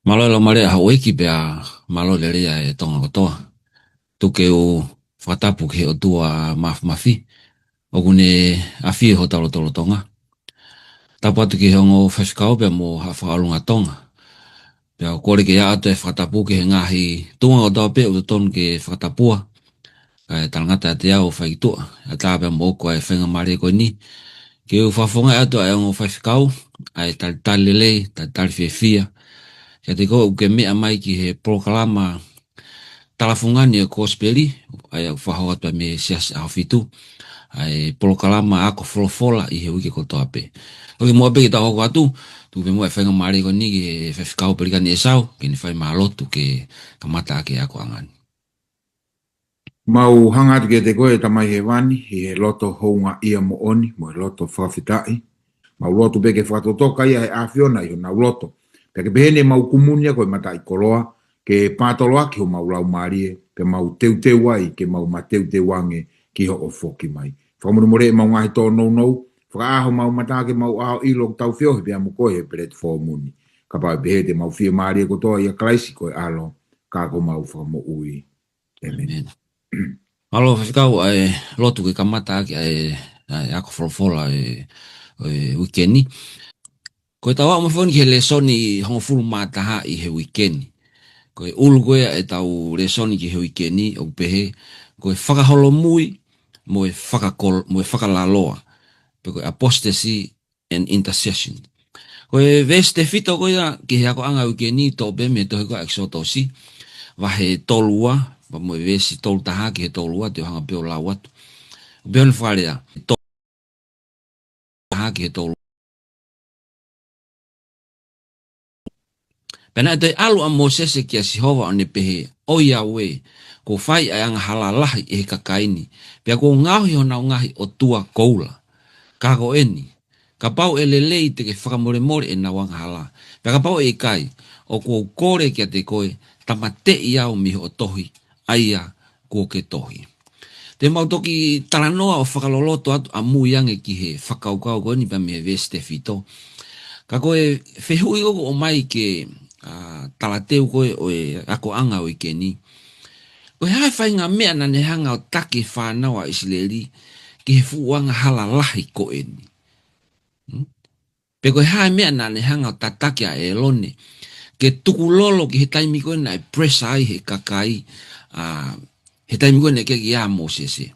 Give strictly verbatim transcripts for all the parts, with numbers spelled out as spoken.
Mālō e laumālie ʻa houʻeiki pea mālō e lelei ʻa e Tonga kotoa. Tuku ke u fakatapu ki he ʻOtua Mafimafi ʻoku ne ʻafio ʻi hotau lotolotonga. Tapu atu ki he ongo faifekau pea mo Haʻa Fakaʻolunga Tonga. Pea ʻoku kole ke ʻoatu e fakatapu ki he ngaahi tuʻunga kotoa pē ʻoku totonu ke fakatapua. Kae talangata ʻiate au ʻo fai ki tuʻa, ʻatā pea mo ʻoku ʻi ai e faingamālie ko eni ke u fakafofongaʻi atu ʻa e ongo faifekau, ʻa e talitali lelei, talitali fiefia kiate koe ʻoku ke meʻa mai ki he polokalama talafungani ʻo e Kosipeli, ʻa ia ʻoku fakahoko atu mei he Siasi ʻAhofitu, ʻa e polokalama Ako Folofola ʻi he uike kotoa pē. ʻOku muʻa pē ke tau hoko atu, tuku pē muʻa e faingamālie ko eni ki he faifekau Pelikani ʻEsau, ke ne fai mai ha lotu ke kamata ʻaki e akoʻanga ni. Mau hanga atu kiate koe, Tamai Hēvani, ʻi he loto houngaʻia moʻoni mo e loto fakafetaʻi. Mau lotu pē ke fakatotoka ia ʻe he ʻAfiona ʻi honau loto, pea ke pehē ni ʻemau kumunia ko e mataʻikoloa, ke pātoloaki homau laumālie, pea mau teuteu ai ke mau mateuteu ange ki hoʻo foki mai. Fakamolemoleʻi ʻemau ngaahi tōnounou, fakaʻā homau mata ke mau ʻā ʻo ʻilo ʻoku tau feohi pea mo koe he platform ni. Kapau ʻe pehē te mau fiemālie kotoa ʻia Kalaisi ko e ʻAlo, ka ko homau Fakamoʻui. ʻĒmeni. ʻĒmeni. Mālō faifekau, ʻa e lotu ke kamata ʻaki ʻa e, ʻa e Ako Folofola ʻo e, ʻo e uike ni. Ko ʻetau aʻu mai foki ki he lēsoni hongofulu mā taha ʻi he uike ni. Ko e ʻulu ko ia ʻetau lēsoni ki he uike ni ʻoku pehē, ko e fakaholomui mo e fakakol-, mo e fakalaloa, pe ko e apostasy and intercession. Ko e veesi tefito ko ia ki he akoʻanga uike ni, toʻo pē mei he tohi ko ia ʻEkisotosi vahe tolu ua, pea mo e veesi tolu taha ki he tolu ua, te u hanga pē ʻo lau atu. Pea ʻoku ne fakalea, tolu taha ki he tolu. Pea naʻe toe ʻalu ʻa Mōsese kia Sihova ʻo ne pehē, ʻOiauē, kuo fai ʻa e angahala lahi ʻe he kakai ni, pea kuo ngaohi honau ngaahi ʻotua koula. Ka ko eni, kapau ʻe lelei te ke fakamolemole ʻenau angahala, pea kapau ʻe ʻikai, ʻoku ou kole kiate koe, tāmateʻi au mei hoʻo tohi, ʻa ia kuo ke tohi. Te mau toki talanoa ʻo fakaloloto atu ʻamui ange ki he fakakaukau ko eni pea mei he veesi tefito. Ka ko e fehuʻi ʻoku ʻomai ke, ʻa, talateu ko ē ʻo e akoʻanga uike ni, ko e hā e faʻahinga meʻa naʻa ne hanga ʻo taki e fānau ʻa ʻIsileli ki he fuʻu angahala lahi ko eni? Hmm? Pe ko e hā e meʻa naʻa ne hanga ʻo tataki ʻa ʻĒlone ke tukulolo ki he taimi ko ē naʻe pressure ai he kakai, ʻa, he taimi ko ē naʻe ʻikai ke ʻi ai ʻa Mōsese?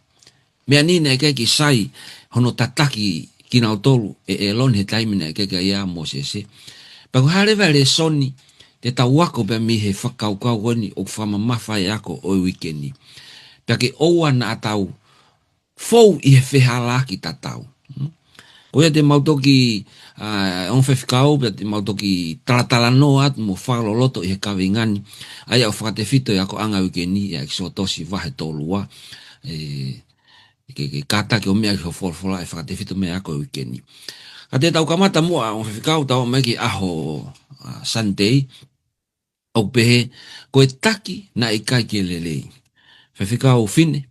Meʻa ni naʻe ʻikai ke sai hono tataki kinautolu ʻe ʻĒlone he taimi naʻe ʻikai ke ʻi ai ʻa Mōsese. Pea ko e hā leva e lēsoni te tau ako pea mei he fakakaukau ko eni ʻoku fakamamafa ai e ako ʻo e uike ni? Pea ke ʻoua naʻa tau fou ʻi he fehālaaki tatau. Hmm? Ko ia te mau toki, ʻa, ongo faifekau, pea te mau toki talatalanoa atu mo fakaloloto ʻi he kaveinga ni, ʻa ia ʻoku fakatefito ʻi he akoʻanga uike ni, ʻi he ʻEkisotosi vahe tolu ua, ʻe, ke, ke kātaki ʻo meʻa ki hoʻo folofola ʻe fakatefito mei he ako uike ni. Ka te tau kamata muʻa, ongo faifekau, tau mai ki he ʻaho, ʻa, Sunday, ʻoku pehē, ko e taki naʻe ʻikai ke lelei. Faifekau Fine,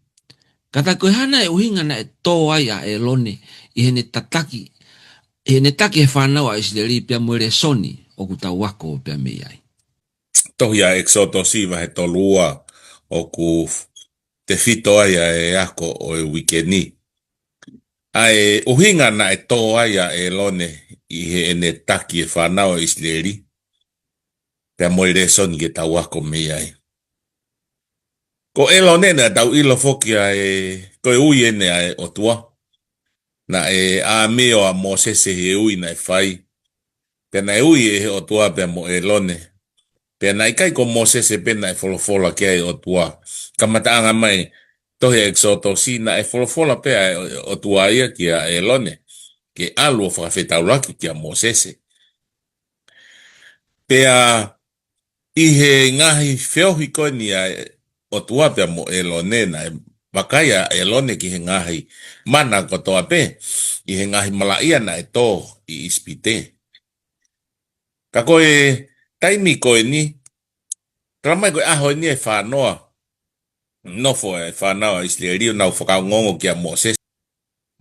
kātaki, ko e hā nai e ʻuhinga naʻe tō ai ʻa ʻĒlone ʻi heʻene tataki, ʻi heʻene taki e fānau ʻa ʻIsileli pea mo e lēsoni ʻoku tau ako pea mei ai? Tohi ʻa ʻEkisotosi vahe tolu ua ʻoku tefito ai ʻa e ako ʻo e uike ni. ʻA e ʻuhinga naʻe tō ai ʻa ʻĒlone ʻi heʻene taki e fānau ʻa ʻIsileli pea mo e lēsoni ke tau ako mei ai. Ko ʻĒlone naʻa tau ʻilo foki ʻa e, ko e ui ʻeni ʻa e ʻOtua. Naʻe ʻāmio ʻa Mōsese he ui naʻe fai. Pea naʻe ui ʻe he ʻOtua pea mo ʻĒlone. Pea naʻe ʻikai ko Mōsese pē naʻe folofola ki ai e ʻOtua. Kamataʻanga mai, tohi ʻa ʻEkisotosi, naʻe folofola pē ʻa e ʻOtua ia kia ʻĒlone ke ʻalu ʻo fakafetaulaki kia Mōsese. Pea ʻi he ngaahi feohi ko eni ʻa e ʻOtua pea mo ʻĒlone, naʻe vakai ʻa ʻĒlone ki he ngaahi mana kotoa pē, ʻi he ngaahi malaʻia naʻe tō ʻi ʻIsipite. Ka ko e taimi ko eni, talamai ko e ʻaho eni ʻe fānoa, nofo e fānau ʻa ʻIsileli ʻo nau fakaongoongo kia Mōsese.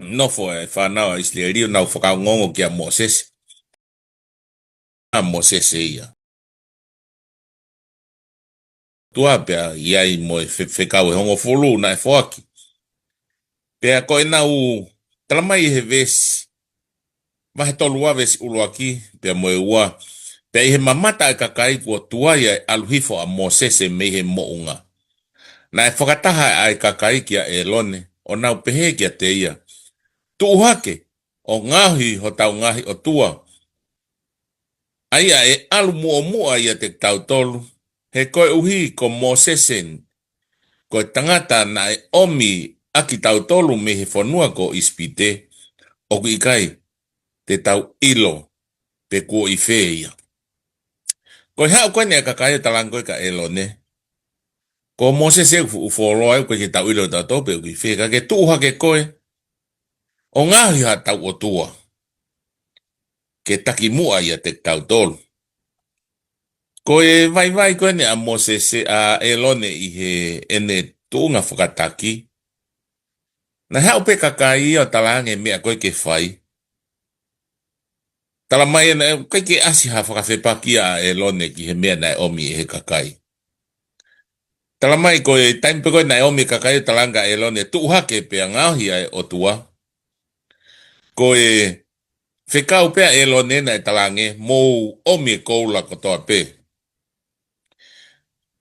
Nofo e fānau ʻa ʻIsileli ʻo nau fakaongoongo kia Mōsese. ʻA Mōsese ia. ʻOtua, pea ʻi ai mo e fe-, fekau ʻe hongofulu naʻe foaki. Pea ko ʻenau talamai ʻi he veesi, vahe tolu ua veesi ʻuluaki, pea mo e ua, pea ʻi he mamata ʻa e kakai kuo tuai ʻa e ʻalu hifo ʻa Mōsese mei he moʻunga, naʻe fakataha ʻa e kakai kia ʻĒlone, ʻo nau pehē kiate ia, Tuʻu hake, ʻo ngaohi hotau ngaahi ʻotua, ʻa ia ʻe ʻalu muʻomuʻa ʻiate kitautolu, he koeʻuhi ko Mōsese ni, ko e tangata naʻe ʻomi ʻa kitautolu mei he fonua ko ʻIsipite, ʻoku ʻikai te tau ʻilo pe kuo ʻi fē ia. Ko e haʻu ko eni ʻa e kakai ʻo talaange ko ē kia ʻĒlone, Ko Mōsese ʻoku fuʻu fuoloa, ʻoku ʻikai ke tau ʻilo tautolu pe ʻoku ʻi fē, ka ke tuʻu hake koe, ʻo ngaohi hatau ʻotua, ke taki muʻa ʻiate kitautolu. Ko e vaivai ko eni ʻa Mōsese, ʻa ʻĒlone ʻi heʻene tuʻunga fakataki. Naʻe haʻu pē kakai ia ʻo talaange meʻa ko ē ke fai. Talamai ʻe naʻe ʻikai ke ʻasi ha fakafepaki ʻa ʻĒlone ki he meʻa naʻe ʻomi ʻe he kakai. Talamai ko e taimi pē ko ē naʻe ʻomi e kakai ʻo talaange kia ʻĒlone, Tuʻu hake pea ngaohi ʻa e ʻotua. Ko e fekau pē ʻa ʻĒlone naʻe talaange, Mou ʻomi e koula kotoa pē.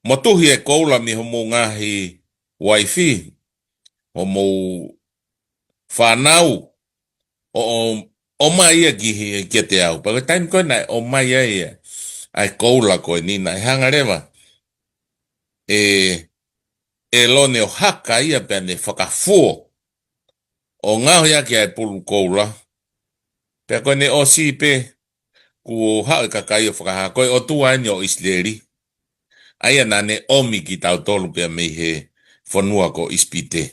Mo tuhi e koula mei homou ngaahi uaifi, homou fānau, ʻo, ʻo, ʻomai ia ki he, kiate au. Pea ko e taimi ko ē naʻe ʻomai ai ia ʻa e koula ko eni, naʻe hanga leva ʻe ʻĒlone ʻo haka ia pea ne fakafuo, ʻo ngaohi ʻaki ʻa e pulu koula. Pea ko ʻene ʻosi pē, kuo haʻu e kakai ʻo fakahā, Ko e ʻOtua eni ʻo ʻIsileli, ʻa ia naʻa ne ʻomi kitautolu pea mei he fonua ko ʻIsipite.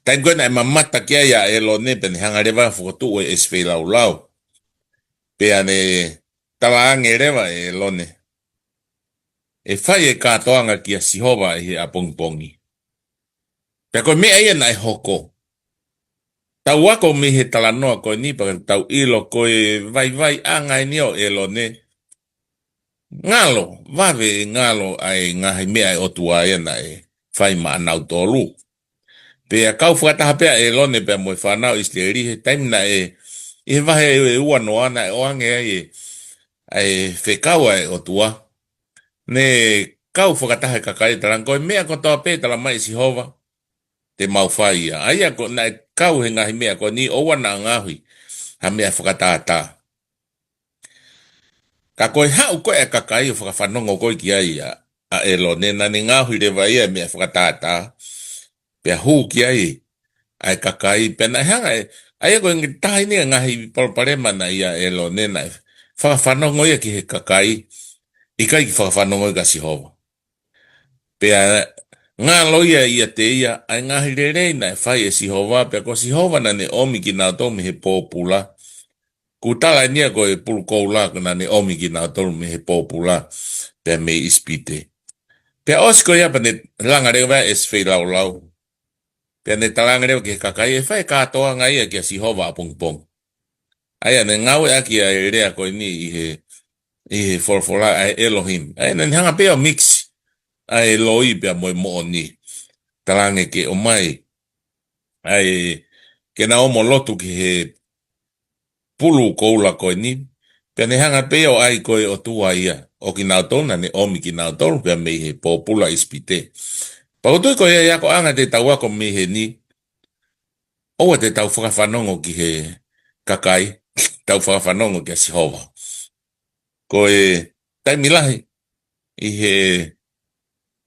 Taimi ko ē naʻe mamata ki ai ʻa ʻĒlone, pea ne hanga leva ʻo fokotuʻu e ʻesi feilaulau. Pea ne talaange leva ʻe ʻĒlone, ʻE fai e kātoanga kia Sihova ʻi he ʻapongipongi. Pea ko e meʻa ia naʻe hoko. Tau ako mei he talanoa ko eni pea tau ʻilo ko e vaivaiʻanga eni ʻo ʻĒlone. Ngalo, vave e ngalo ʻa e ngaahi meʻa ʻa e ʻOtua ia naʻe fai maʻanautolu. Pea kau fakataha pē ʻa ʻĒlone pea mo e fānau ʻIsileli he taimi naʻe, ʻi he vahe ʻe ua noa naʻe ʻoange ai e, ʻa e fekau ʻa e ʻOtua. Ne kau fakataha e kakai ʻo talaange, Ko e meʻa kotoa pē talamai ʻe Sihova, te mau fai ia. ʻA ia ko ē naʻe kau he ngaahi meʻa ko eni, ʻoua naʻa ngaohi ha meʻa fakatātā. Ka ko e haʻu ko ē ʻa e kakai ʻo fakafanongo ko ē ki ai ʻa, ʻa ʻĒlone, naʻa ne ngaohi leva ia e meʻa fakatātā, pea hū ki ai ʻa e kakai, pea naʻe hanga ʻe, ʻa ia ko e taha eni e ngaahi palopalema naʻe ʻi ai ʻa ʻĒlone, naʻe fakafanongo ia ki he kakai, ʻikai ke fakafanongo ia kia Sihova. Pea ngalo ia ʻiate ia ʻa e ngaahi lelei naʻe fai ʻe Sihova, pea ko Sihova naʻa ne ʻomi kinautolu mei he pōpula. Kuo tala eni ia ko e pulu koula ko ē naʻa ne ʻomi kinautolu mei he pōpula, pea mei ʻIsipite. Pea ʻosi ko ia pea ne langa leva e ʻesi feilaulau. Pea ne talaange leva ki he kakai, ʻE fai e kātoanga ia kia Sihova ʻapongipongi. ʻA ia ne ngāueʻaki ʻa e lea ko eni ʻi he, ʻi he folofola, ʻa e Elohim. ʻA ia ne hanga pē ʻo mix ʻa e loi pea mo e moʻoni. Talaange ke ʻomai ʻa e, ke nau ō mo lotu ki he pulu koula ko eni. Pea ne hanga pē ʻo ʻai ko e ʻOtua ia ʻo kinautolu, naʻa ne ʻomi kinautolu pea mei he pōpula ʻIsipite. Pea ʻoku ou tui ko e akoʻanga te tau ako mei heni, ʻoua te tau fakafanongo ki he kakai, tau fakafanongo kia Sihova. Ko e taimi lahi ʻi he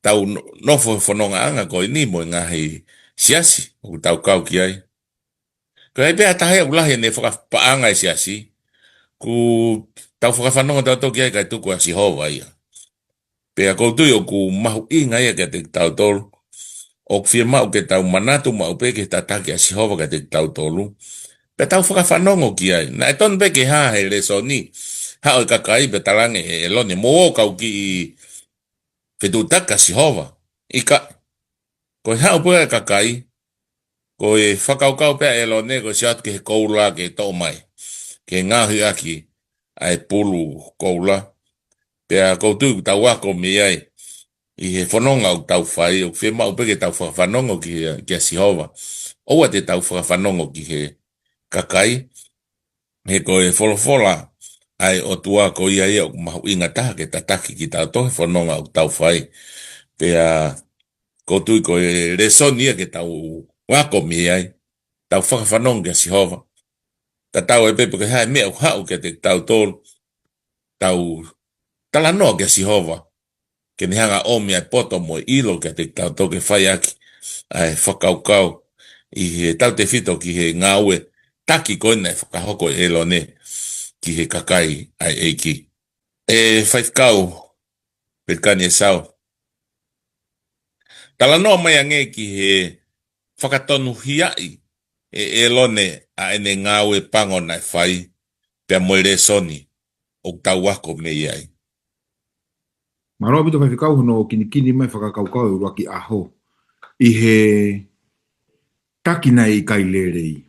tau no-, nofo he fonongaʻanga ko eni mo e ngaahi siasi ʻoku tau kau ki ai. Ko e ʻai pē ha taha ia ʻoku lahi ʻene fakapaʻanga e siasi, ʻoku tau fakafanongo tautolu ki ai kae tuku ʻa Sihova ia. Pea ʻoku ou tui ʻoku mahuʻinga ia kiate kitautolu, ʻoku fiemaʻu ke tau manatu maʻu pē ki he tataki ʻa Sihova kiate kitautolu. Pea tau fakafanongo ki ai. Naʻe tonu pē ke hā he lēsoni, haʻu e kakai pea talaange ʻe ʻĒlone, Mou ō kau kiʻi fetuʻutaki kia Sihova. ʻIkai, ko e haʻu pē ʻa e kakai, ko e fakakaukau pē ʻa ʻĒlone, ko e sio atu ki he koula ke toʻo mai, ke ngaohi ʻaki ʻa e pulu koula. Pea ʻoku ou tui ʻoku tau ako mei ai. ʻi he fononga ʻoku tau fai, ʻoku fiemaʻu pē ke tau fakafanongo ki he, kia Sihova. ʻOua te tau fakafanongo ki he kakai, he ko e folofola ʻa e ʻOtua ko ia ia ʻoku mahuʻinga taha ke tataki kitautolu he fononga ʻoku tau fai. Pea ʻoku ou tui ko e lēsoni ia ke tau ako mei ai, tau fakafanongo kia Sihova. Tatau ai pē pe ko e hā e meʻa ʻoku haʻu kiate kitautolu, tau talanoa kia Sihova, ke ne hanga ʻo ʻomi ʻa e poto mo e ʻilo kiate kitautolu ke fai ʻaki ʻa e fakakaukau ʻi he tautefito ki he ngāue taki ko ē naʻe fakahoko ʻe ʻĒlone ki he kakai ʻa e ʻEiki. ʻE Faifekau Pelikani ʻEsau, talanoa mai ange ki he fakatonuhiaʻi ʻe ʻĒlone ʻa ʻene ngāue pango naʻe fai, pea mo e lēsoni ʻoku tau ako mei ai. Mālō ʻaupito Faifekau hono kinikini mai fakakaukau ʻo e ʻuluaki ʻaho ʻi he taki naʻe ʻikai lelei.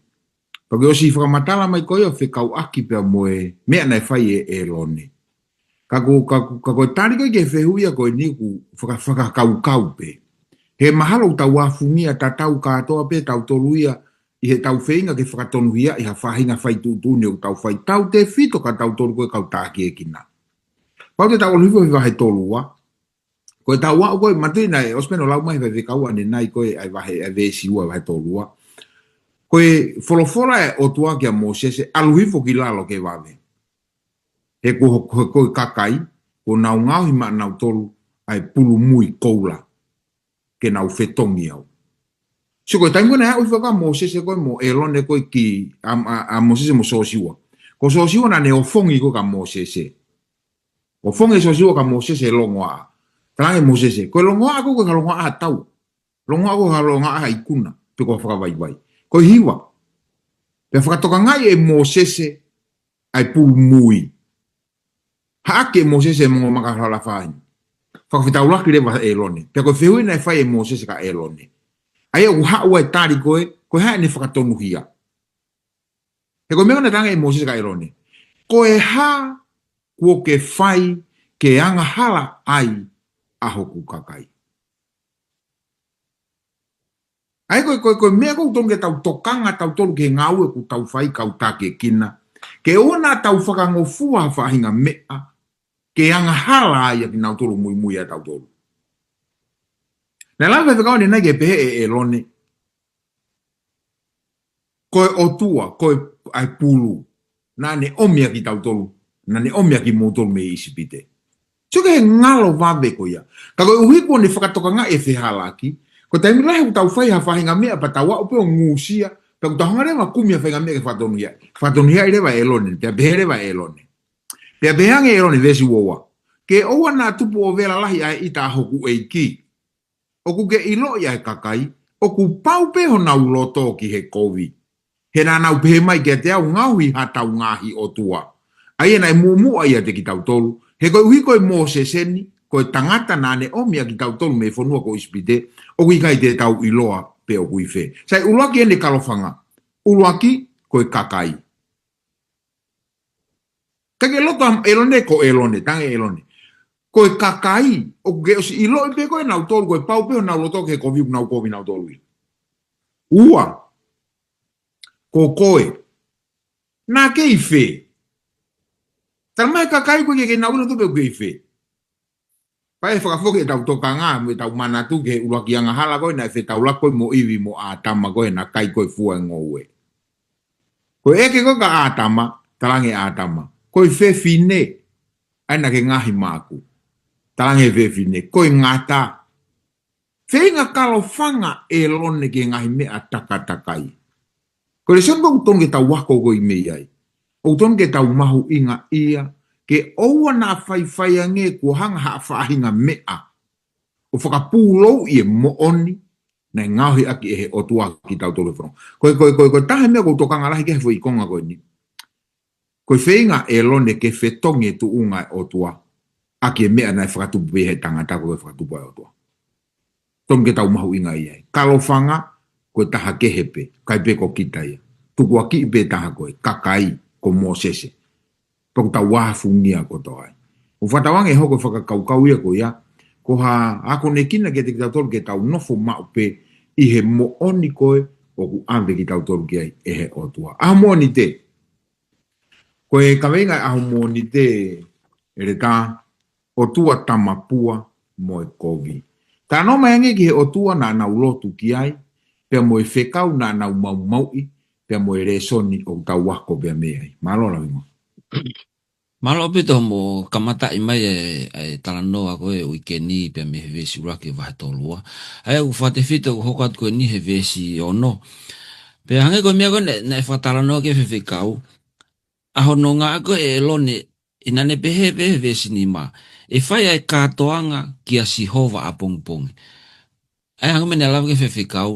Pea ko e ʻosi fakamatala mai ko ia ʻo fekauʻaki pea mo e meʻa naʻe fai ʻe ʻĒlone. Ka ko, ka ko, ka ko e tali ko ē ki he fehuʻi ia ko eni ʻoku faka-, fakakaukau pē. He mahalo ʻoku tau afungia tatau kātoa pē tautolu ia ʻi heʻetau feinga ke fakatonuhiaʻi ha faʻahinga fai tuʻutuʻuni ʻoku tau fai, tautefito kia tautolu ko ē kau tākiekina. Pau te tau ʻalu hifo he vahe tolu ua. Ko ʻetau aʻu ko ē, manatuʻi naʻe ʻosi pē hono lau mai he Faifekau ʻanenai ko ē ʻa e vahe, ʻa e veesi ua, vahe tolu ua. Ko e folofola ʻa e ʻOtua kia Mōsese, ʻalu hifo ki lalo ke vave. He ko, ko, ko e kakai, kuo nau ngaohi maʻanautolu ʻa e pulu mui koula ke nau fetongi au. So ko e taimi ko ē naʻe aʻu hifo kia Mōsese ko ē mo ʻĒlone ko ē ki, ʻa, ʻa, ʻa Mōsese mo Sōsiua. Ko Sōsiua naʻa ne ʻofongi ko ē kia Mōsese. ʻOfongi ʻe Sōsiua kia Mōsese e longoaʻa. Talaange ʻe Mōsese, ko e longoaʻa ko ē ko e ka longoaʻa tau. Longoaʻa ko ē ka longoaʻa ikuna, pe ko e fakavaivai. Ko e hiva. Pea fakatokangaʻi ʻe Mōsese ʻa e pulu mui. Haʻaki ʻe Mōsese e mongo maka halafai. Fakafetaulaki leva ʻa ʻĒlone. Pea ko e fehuʻi naʻe fai ʻe Mōsese kia ʻĒlone. ʻA ia ʻoku haʻu ai e tali ko ē, ko e hā ʻene fakatonuhia. He ko e meʻa naʻe talaange ʻe Mōsese kia ʻĒlone. Ko e hā kuo ke fai ke angahala ai ʻa hoku kakai. ʻA ia ko e, ko e, ko e meʻa ʻoku totonu ke tau tokanga tautolu ki he ngāue ʻoku tau fai kau tākiekina. Ke ʻoua naʻa tau fakangofua ha faʻahinga meʻa ke angahala ai ʻa kinautolu muimui ʻia tautolu. Naʻe lave Faifekau ʻanenai ke pehē ʻe ʻĒlone, ko e ʻOtua, ko e, ʻa e pulu, naʻa ne ʻomi ʻa kitautolu, naʻa ne ʻomi ʻa kimoutolu mei ʻIsipite. So ko e ngalo vave ko ia. Ka koeʻuhi kuo ne fakatokangaʻi e fehālaaki, ko e taimi lahi ʻoku tau fai ha faʻahinga meʻa pea tau aʻu pē ʻo ngusia, pea ʻoku tau hanga leva ʻo kumi ha faʻahinga meʻa ke fakatonuhiaʻi. Fakatonuhiaʻi leva ʻe ʻĒlone, pea pehē leva ʻe ʻĒlone. Pea pehē ange ʻe ʻĒlone, veesi ua ua. Ke ʻoua naʻa tupu ʻo vela lahi ʻa e ʻita ʻa hoku ʻEiki. ʻOku ke ʻiloʻi ʻa e kakai, ʻoku pau pē honau loto ki he kovi. He naʻa nau pehē mai kiate au, ngaohi haʻatau ngaahi ʻotua. ʻA ia naʻe muʻomuʻa ʻiate kitautolu, he koeʻuhi ko e Mōsese ni, ko e tangata naʻa ne ʻomi ʻa kitautolu mei he fonua ko ʻIsipite, ʻoku ʻikai te tau ʻiloa pe ʻoku ʻi fē. Sai ʻuluaki ʻene kalofanga, ʻuluaki ko e kakai. Ka ke loto ʻa ʻĒlone ko ʻĒlone, talaange ʻe ʻĒlone. Ko e kakai, ʻoku ke ʻosi ʻiloʻi pē koe nautolu, ko e pau pē honau loto ki he kovi ʻoku nau kovi nautolu ia. Ua, ko koe. Naʻa ke ʻi fē. Tala mai kakai ko ē ke ke nau ʻilo nautolu pe ʻoku ke ʻi fē. Pea ʻe fakafoki ʻetau tokanga mo ʻetau manatu ki he ʻuluaki angahala ko ē naʻe fetaulaki ko ē mo ʻIvi mo ʻĀtama ko ē naʻa kai ko ē fua e ngoue. Ko e ʻeke ko ē kia ʻĀtama, talaange ʻe ʻĀtama, ko e fefine, ʻa ia naʻa ke ngaohi maʻaku. Talaange ʻe he fefine, ko e ngata. Feinga kalofanga ʻĒlone ki he ngaahi meʻa takatakai. Ko e lēsoni ʻoku totonu ke tau ako ko ē mei ai. ʻOku totonu ke tau mahuʻingaʻia, ke ʻoua naʻa faifai ange kuo hanga ha faʻahinga meʻa ʻo fakapūlouʻi e moʻoni naʻe ngaohi ʻaki ʻe he ʻOtua kitautolu he fononga. Ko e, ko e, ko e, ko e taha e meʻa ʻoku ou tokanga lahi ki ai he foʻi konga ko eni. Ko e feinga ʻa ʻĒlone ke fetongi e tuʻunga ʻo e ʻOtua ʻaki e meʻa naʻe fakatupu pē ʻe he tangata, ʻikai ke fakatupu ʻe he ʻOtua. Totonu ke tau mahuʻingaʻia ai. Kalofanga, ko e taha kehe pē, ʻikai pē ko kita ia. Tukuakiʻi pē taha ko e kakai, ko Mōsese. Pea ʻoku tau afungia kotoa ai. ʻOku fakatauange ʻe hoko e fakakaukau ia ko ia, ko ha akonekina kiate kitautolu ke tau nofo maʻu pē ʻi he moʻoni ko ē ʻoku ʻave kitautolu ki ai ʻe he ʻOtua. ʻAho Mōnite. Ko e kaveinga ʻo e ʻaho Mōnite, ʻEletā, ʻOtua tamapua mo e kovi. Talanoa mai angē ki he ʻOtua naʻa nau lotu ki ai, pea mo e fekau naʻa nau maumauʻi, pea mo e lēsoni ʻoku tau ako pea mei ai. Mālō Lavingoa. Mālō ʻaupito hoʻomo kamataʻi mai e, e talanoa ko ē uike ni pea mei he veesi ʻuluaki vahe tolu ua. ʻA ia ʻoku fakatefito ʻoku hoko atu ko eni he veesi ono. Pea hangē ko e meʻa ko ē naʻe, naʻe fakatalanoa ki ai e faifekau, ʻa hono ngāue ko ē ʻa ʻElone, ʻi naʻa ne pehē pē he veesi nima, ʻe fai ʻa e kātoanga kia Sihova ʻapongipongi. ʻA ia hangē ko e meʻa naʻe lave ki ai e faifekau,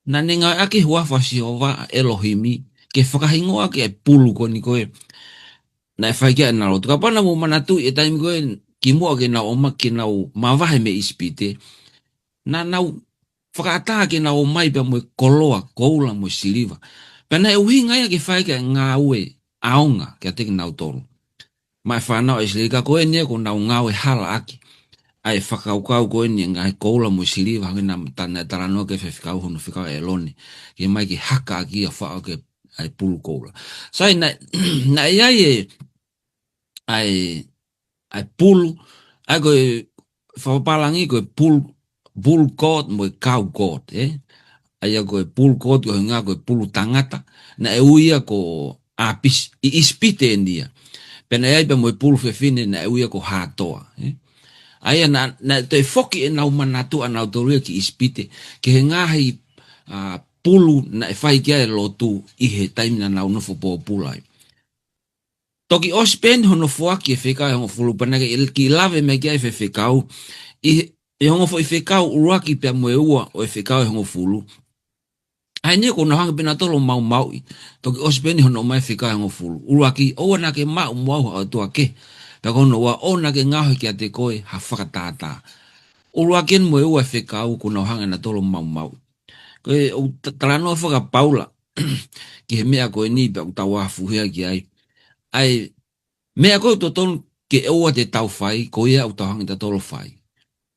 naʻa ne ngāueʻaki e huafa ʻo Sihova ʻElohimi ke fakahingoa ki ai e pulu ko eni ko ē naʻe fai ki ai ʻenau lotu. Kapau naʻa mou manatuʻi e taimi ko ē kimuʻa ke nau ōmai ke nau mavahe mei ʻIsipite, naʻa nau fakaʻatā ke nau ōmai pea mo e koloa koula mo e siliva. Pea naʻe ʻuhinga ia ke fai ki ai e ngāue ʻaonga kiate kinautolu, maʻa e fānau ʻa ʻIsileli, ka ko eni ia kuo nau ngāue halaʻaki ʻa e fakakaukau ko eni e ngaahi koula mo e siliva, hangē naʻa ta-, naʻe talanoa ki ai e faifekau hono fekau ʻa ʻElone ke ōmai ke hakaʻaki ʻo faʻo ʻaki ʻa e pulu koula. Sai, naʻe, naʻe ʻi ai e, ʻa e, ʻa e pulu, ʻa ia ko e fakapālangi ko e bull, bull goat mo e cow goat, ē? ʻA ia ko e bull goat ko e ʻuhinga ko e pulu tangata, naʻe ui ia ko ʻApisi, ʻi ʻIsipite eni ia. Pea naʻe ʻi ai pea mo e pulu fefine naʻe ui ia ko Hātoa, ē? ʻA ia naʻa, naʻe toe foki ʻenau manatu ʻanautolu ia ki ʻIsipite, ki he ngaahi, ʻa, pulu naʻe fai ki ai e lotu ʻi he taimi naʻa nau nofo pōpula ai. Toki ʻosi pē eni hono foaki e fekau ʻe hongofulu, pea naʻe kiʻi lave mai ki ai e faifekau ʻi he, ʻi he ongo foʻi fekau ʻuluaki pea mo e ua ʻo e fekau ʻe hongofulu. ʻA eni ia kuo nau hanga pē nautolu ʻo maumauʻi. Toki ʻosi pē eni hono ʻomai e fekau ʻe hongofulu. ʻUluaki, ʻoua naʻa ke maʻu mo au ha ʻotua kehe. Pea ko hono ua, ʻoua naʻa ke ngaohi kiate koe ha fakatātā. ʻUluaki eni mo e ua e fekau kuo nau hanga nautolu ʻo maumauʻi. Ko e ʻoku ta-, talanoa fakaPaula ki he meʻa ko eni pea ʻoku tau afuhia ki ai. ʻA e meʻa ko ē ʻoku totonu ke ʻoua te tau fai, ko ia ʻoku tau hanga tautolu ʻo fai.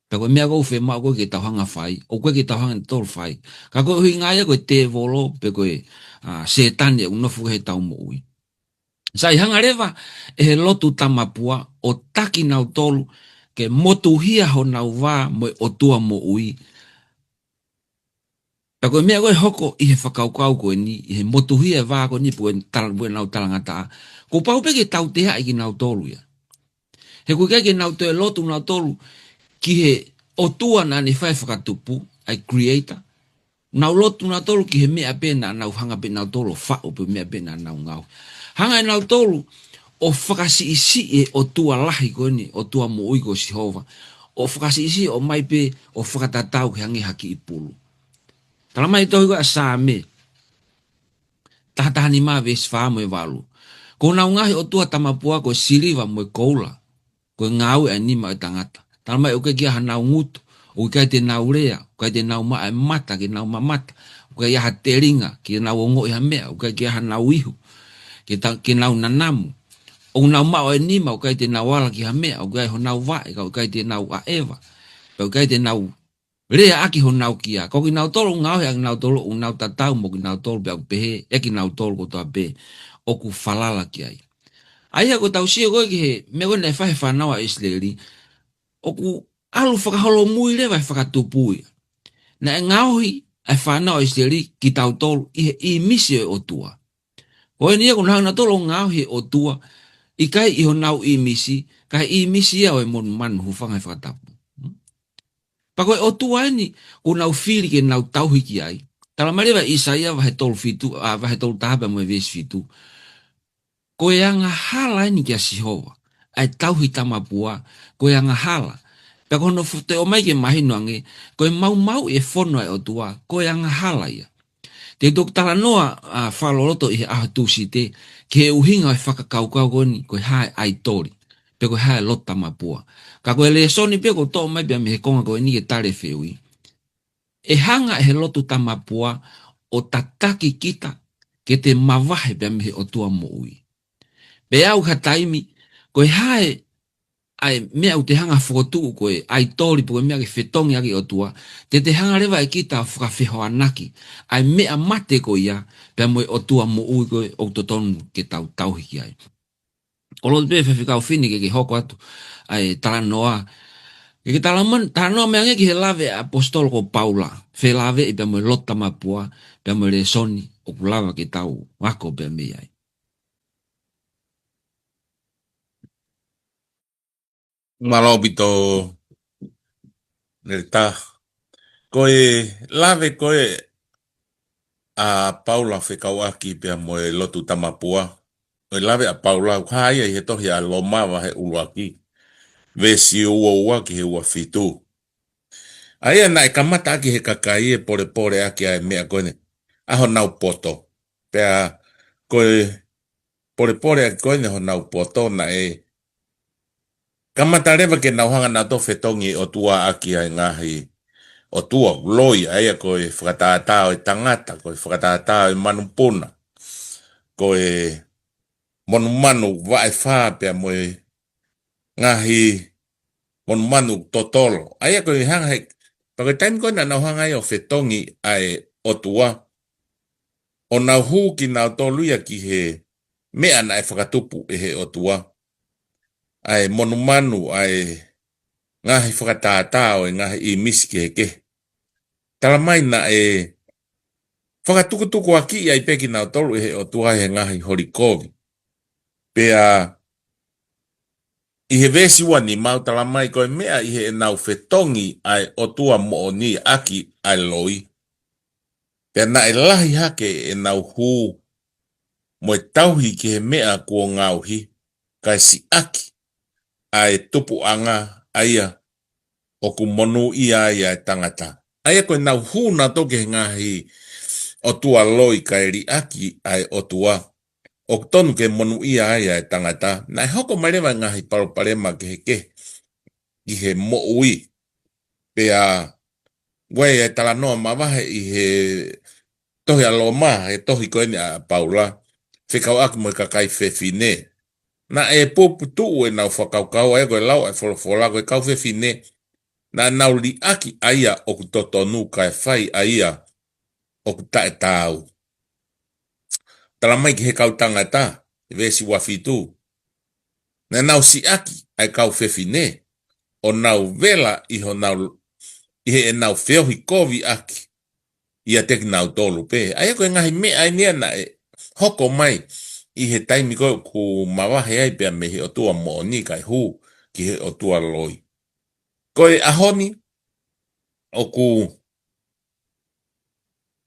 Pea ko e meʻa ko ē ʻoku fiemaʻu ko ē ke tau hanga ʻo fai, ʻoku ʻikai ke tau hanga tautolu ʻo fai. Ka ko e ʻuhinga ia ko e tēvolo pe ko e, ʻa, Sētane ʻoku nofo ʻi heʻetau moʻui. Sai, hanga leva ʻe he lotu tamapua ʻo taki nautolu ke motuhia honau vā mo e ʻOtua moʻui. Pea ko e meʻa ko ē ʻe hoko ʻi he fakakaukau ko eni, ʻi he motuhia e vā ko eni pe ko e tal-, pe ko ʻenau talangataʻa, kuo pau pē ke tauteaʻi kinautolu ia. He ʻoku ʻikai ke nau toe lotu nautolu ki he ʻOtua naʻa ne fai e fakatupu, ʻa e creator. Nau lotu nautolu ki he meʻa pē naʻa nau hanga pē nautolu ʻo faʻu pe meʻa pē naʻa nau ngaohi. Hanga ʻe nautolu ʻo fakasiʻisiʻi e ʻOtua lahi ko eni, ʻOtua moʻui ko Sihova. ʻO fakasiʻisiʻi ʻo ʻomai pē ʻo fakatatau ke hangē ha kiʻi pulu. Tala mai e tohi ko ē ʻa Saame taha taha nima veesi fā mo e valu. Kuo nau ngaohi e ʻotua tamapua ko e siliva mo e koula, ko e ngāue ʻa e nima ʻo e tangata. Tala mai ʻoku ʻikai ke ʻi ai hanau ngutu, ʻoku ʻikai te nau lea, ʻoku ʻikai te nau maʻa e mata ke nau mamata, ʻoku ʻikai ʻi ai ha telinga ke nau ongoʻi ha meʻa, ʻoku ʻikai ke ʻi ai hanau ihu ke ta-, ke nau nanamu. ʻOku nau maʻu e nima, ʻoku ʻikai te nau ala ki ha meʻa, ʻoku ʻi ai honau vaʻe, ka ʻoku ʻikai te nau ʻaʻeva, pea ʻoku ʻikai te nau lea ʻaki honau kia. Ko kinautolu ʻoku ngaohi ʻaki kinautolu, ʻoku nau tatau mo kinautolu pea ʻoku pehē ʻe kinautolu kotoa pē ʻoku falala ki ai. ʻA ia ko ʻetau sio ko ē ki he meʻa ko ē naʻe fai ʻe he fānau ʻa ʻIsileli, ʻoku ʻalu fakaholomui leva e fakatupu ia. Naʻe ngaohi ʻa e fānau ʻa ʻIsileli kitautolu ʻi he ʻīmisi ʻo e ʻOtua. Ko eni ia kuo nau hanga nautolu ʻo ngaohi e ʻOtua, ʻikai ʻi honau ʻīmisi, ka ʻi he ʻīmisi ia ʻo e monumanu, hūfanga he fakatapu. Pea ko e ʻOtua eni kuo nau fili ke nau tauhi ki ai. Tala mai leva ʻe ʻAisea vahe tolu fitu, ʻa, vahe tolu taha pea mo e veesi fitu. Ko e angahala eni kia Sihova, ʻa e tauhi tamapua, ko e angahala. Pea ko hono fo-, toe ʻomai ke mahino ange, ko e maumauʻi e fono ʻa e ʻOtua, ko e angahala ia. Te u toki talanoa, ʻa, fakaloloto ʻi he ʻaho Tūsite ki he ʻuhinga ʻo e fakakaukau ko eni, ko e hā e ʻaitoli, pe ko e hā e lotu tamapua. Ka ko e lēsoni pē ʻoku toʻo mai pea mei he konga ko eni ke tali e fehuʻi. ʻE hanga ʻe he lotu tamapua ʻo tataki kita ke te mavahe pea mei he ʻOtua moʻui. Pea ʻi ha taimi, ko e hā e ʻa e meʻa ʻoku te hanga fokotuʻu ko e ʻaitoli pe ko e meʻa ke fetongi ʻaki ʻOtua, te te hanga leva ʻe kita fakafehoanaki ʻa e meʻa mate ko ia pea mo e ʻOtua moʻui ko ē ʻoku totonu ke tau tauhi ki ai. ʻOku loto pē Faifekau Fini ke ke hoko atu ʻa e talanoa. Ke ke talaman-, talanoa mai ange ki he lave ʻa e ʻaposetolo ko Paula. Felāveʻi pea mo e lotu tamapua, pea mo e lēsoni ʻoku lava ke tau ako pea mei ai. Mālō ʻaupito, Neleta. Ko e lave ko ē ʻa Paula fekauʻaki pea mo e lotu tamapua. ʻO e lave ʻa Paula, ʻoku hā ia ʻi he tohi ʻa Loma vahe ʻuluaki, veesi ua ua ki he ua fitu. ʻA ia naʻe kamata ʻaki he kakai e polepole ʻaki ʻa e meʻa ko eni ʻa honau poto. Pea ko e polepole ʻaki ko eni honau poto naʻe kamata leva ke nau hanga nautolu ʻo fetongi ʻOtua ʻaki ʻa e ngaahi ʻotua loi, ʻa ia ko e fakatātā ʻo e tangata, ko e fakatātā ʻo e manupuna, ko e monumanu vaʻe fā pea mo e ngaahi monumanu totolo. ʻA ia ko e hanga he, pea ko e taimi ko ē naʻa nau hanga ai ʻo fetongi ʻa e ʻOtua, ʻo nau hū kinautolu ia ki he meʻa naʻe fakatupu ʻe he ʻOtua, ʻa e monumanu, ʻa e ngaahi fakatātā ʻo e ngaahi ʻīmisi kehekehe. Tala mai naʻe fakatukutukuakiʻi ai pē kinautolu ʻe he ʻOtua he ngaahi holi kovi. Pea ʻi he veesi ua nima ʻoku tala mai ko e meʻa ʻi heʻenau fetongi ʻa e ʻOtua moʻoni ʻaki ʻa e loi, pea naʻe lahi hake ʻenau hū mo e tauhi ki he meʻa kuo ngaohi, kae siʻaki ʻa e tupuʻanga ʻa ia ʻoku monūʻia ai ʻa e tangata. ʻA ia ko ʻenau hū nautolu ki he ngaahi ʻotua loi kae liʻaki ʻa e ʻOtua ʻoku totonu ke monūʻia ai ʻa e tangata, naʻe hoko mai leva e ngaahi palopalema kehekehe ʻi he moʻui. Pea ʻoku ʻi ai e talanoa mavahe ʻi he tohi ʻa Loma, he tohi ko eni ʻa Paula, fekauʻaki mo e kakai fefine. Naʻe puputuʻu ʻenau fakakaukau, ʻa ia ko e lau ʻa e folofola, ko e kau fefine naʻa nau liʻaki ʻa ia ʻoku totonu kae fai ʻa ia ʻoku taʻetaau. Tala mai ki he kau tangata, veesi ua fitu, naʻa nau siʻaki ʻa e kau fefine ʻo nau vela ʻi honau, ʻi heʻenau feohi kovi ʻaki ʻiate kinautolu pē. ʻA ia ko e ngaahi meʻa eni ia naʻe hoko mai ʻi he taimi ko ē ʻoku mavahe ai pea mei he ʻOtua moʻoni kae hū ki he ʻotua loi. Ko e ʻaho ni ʻoku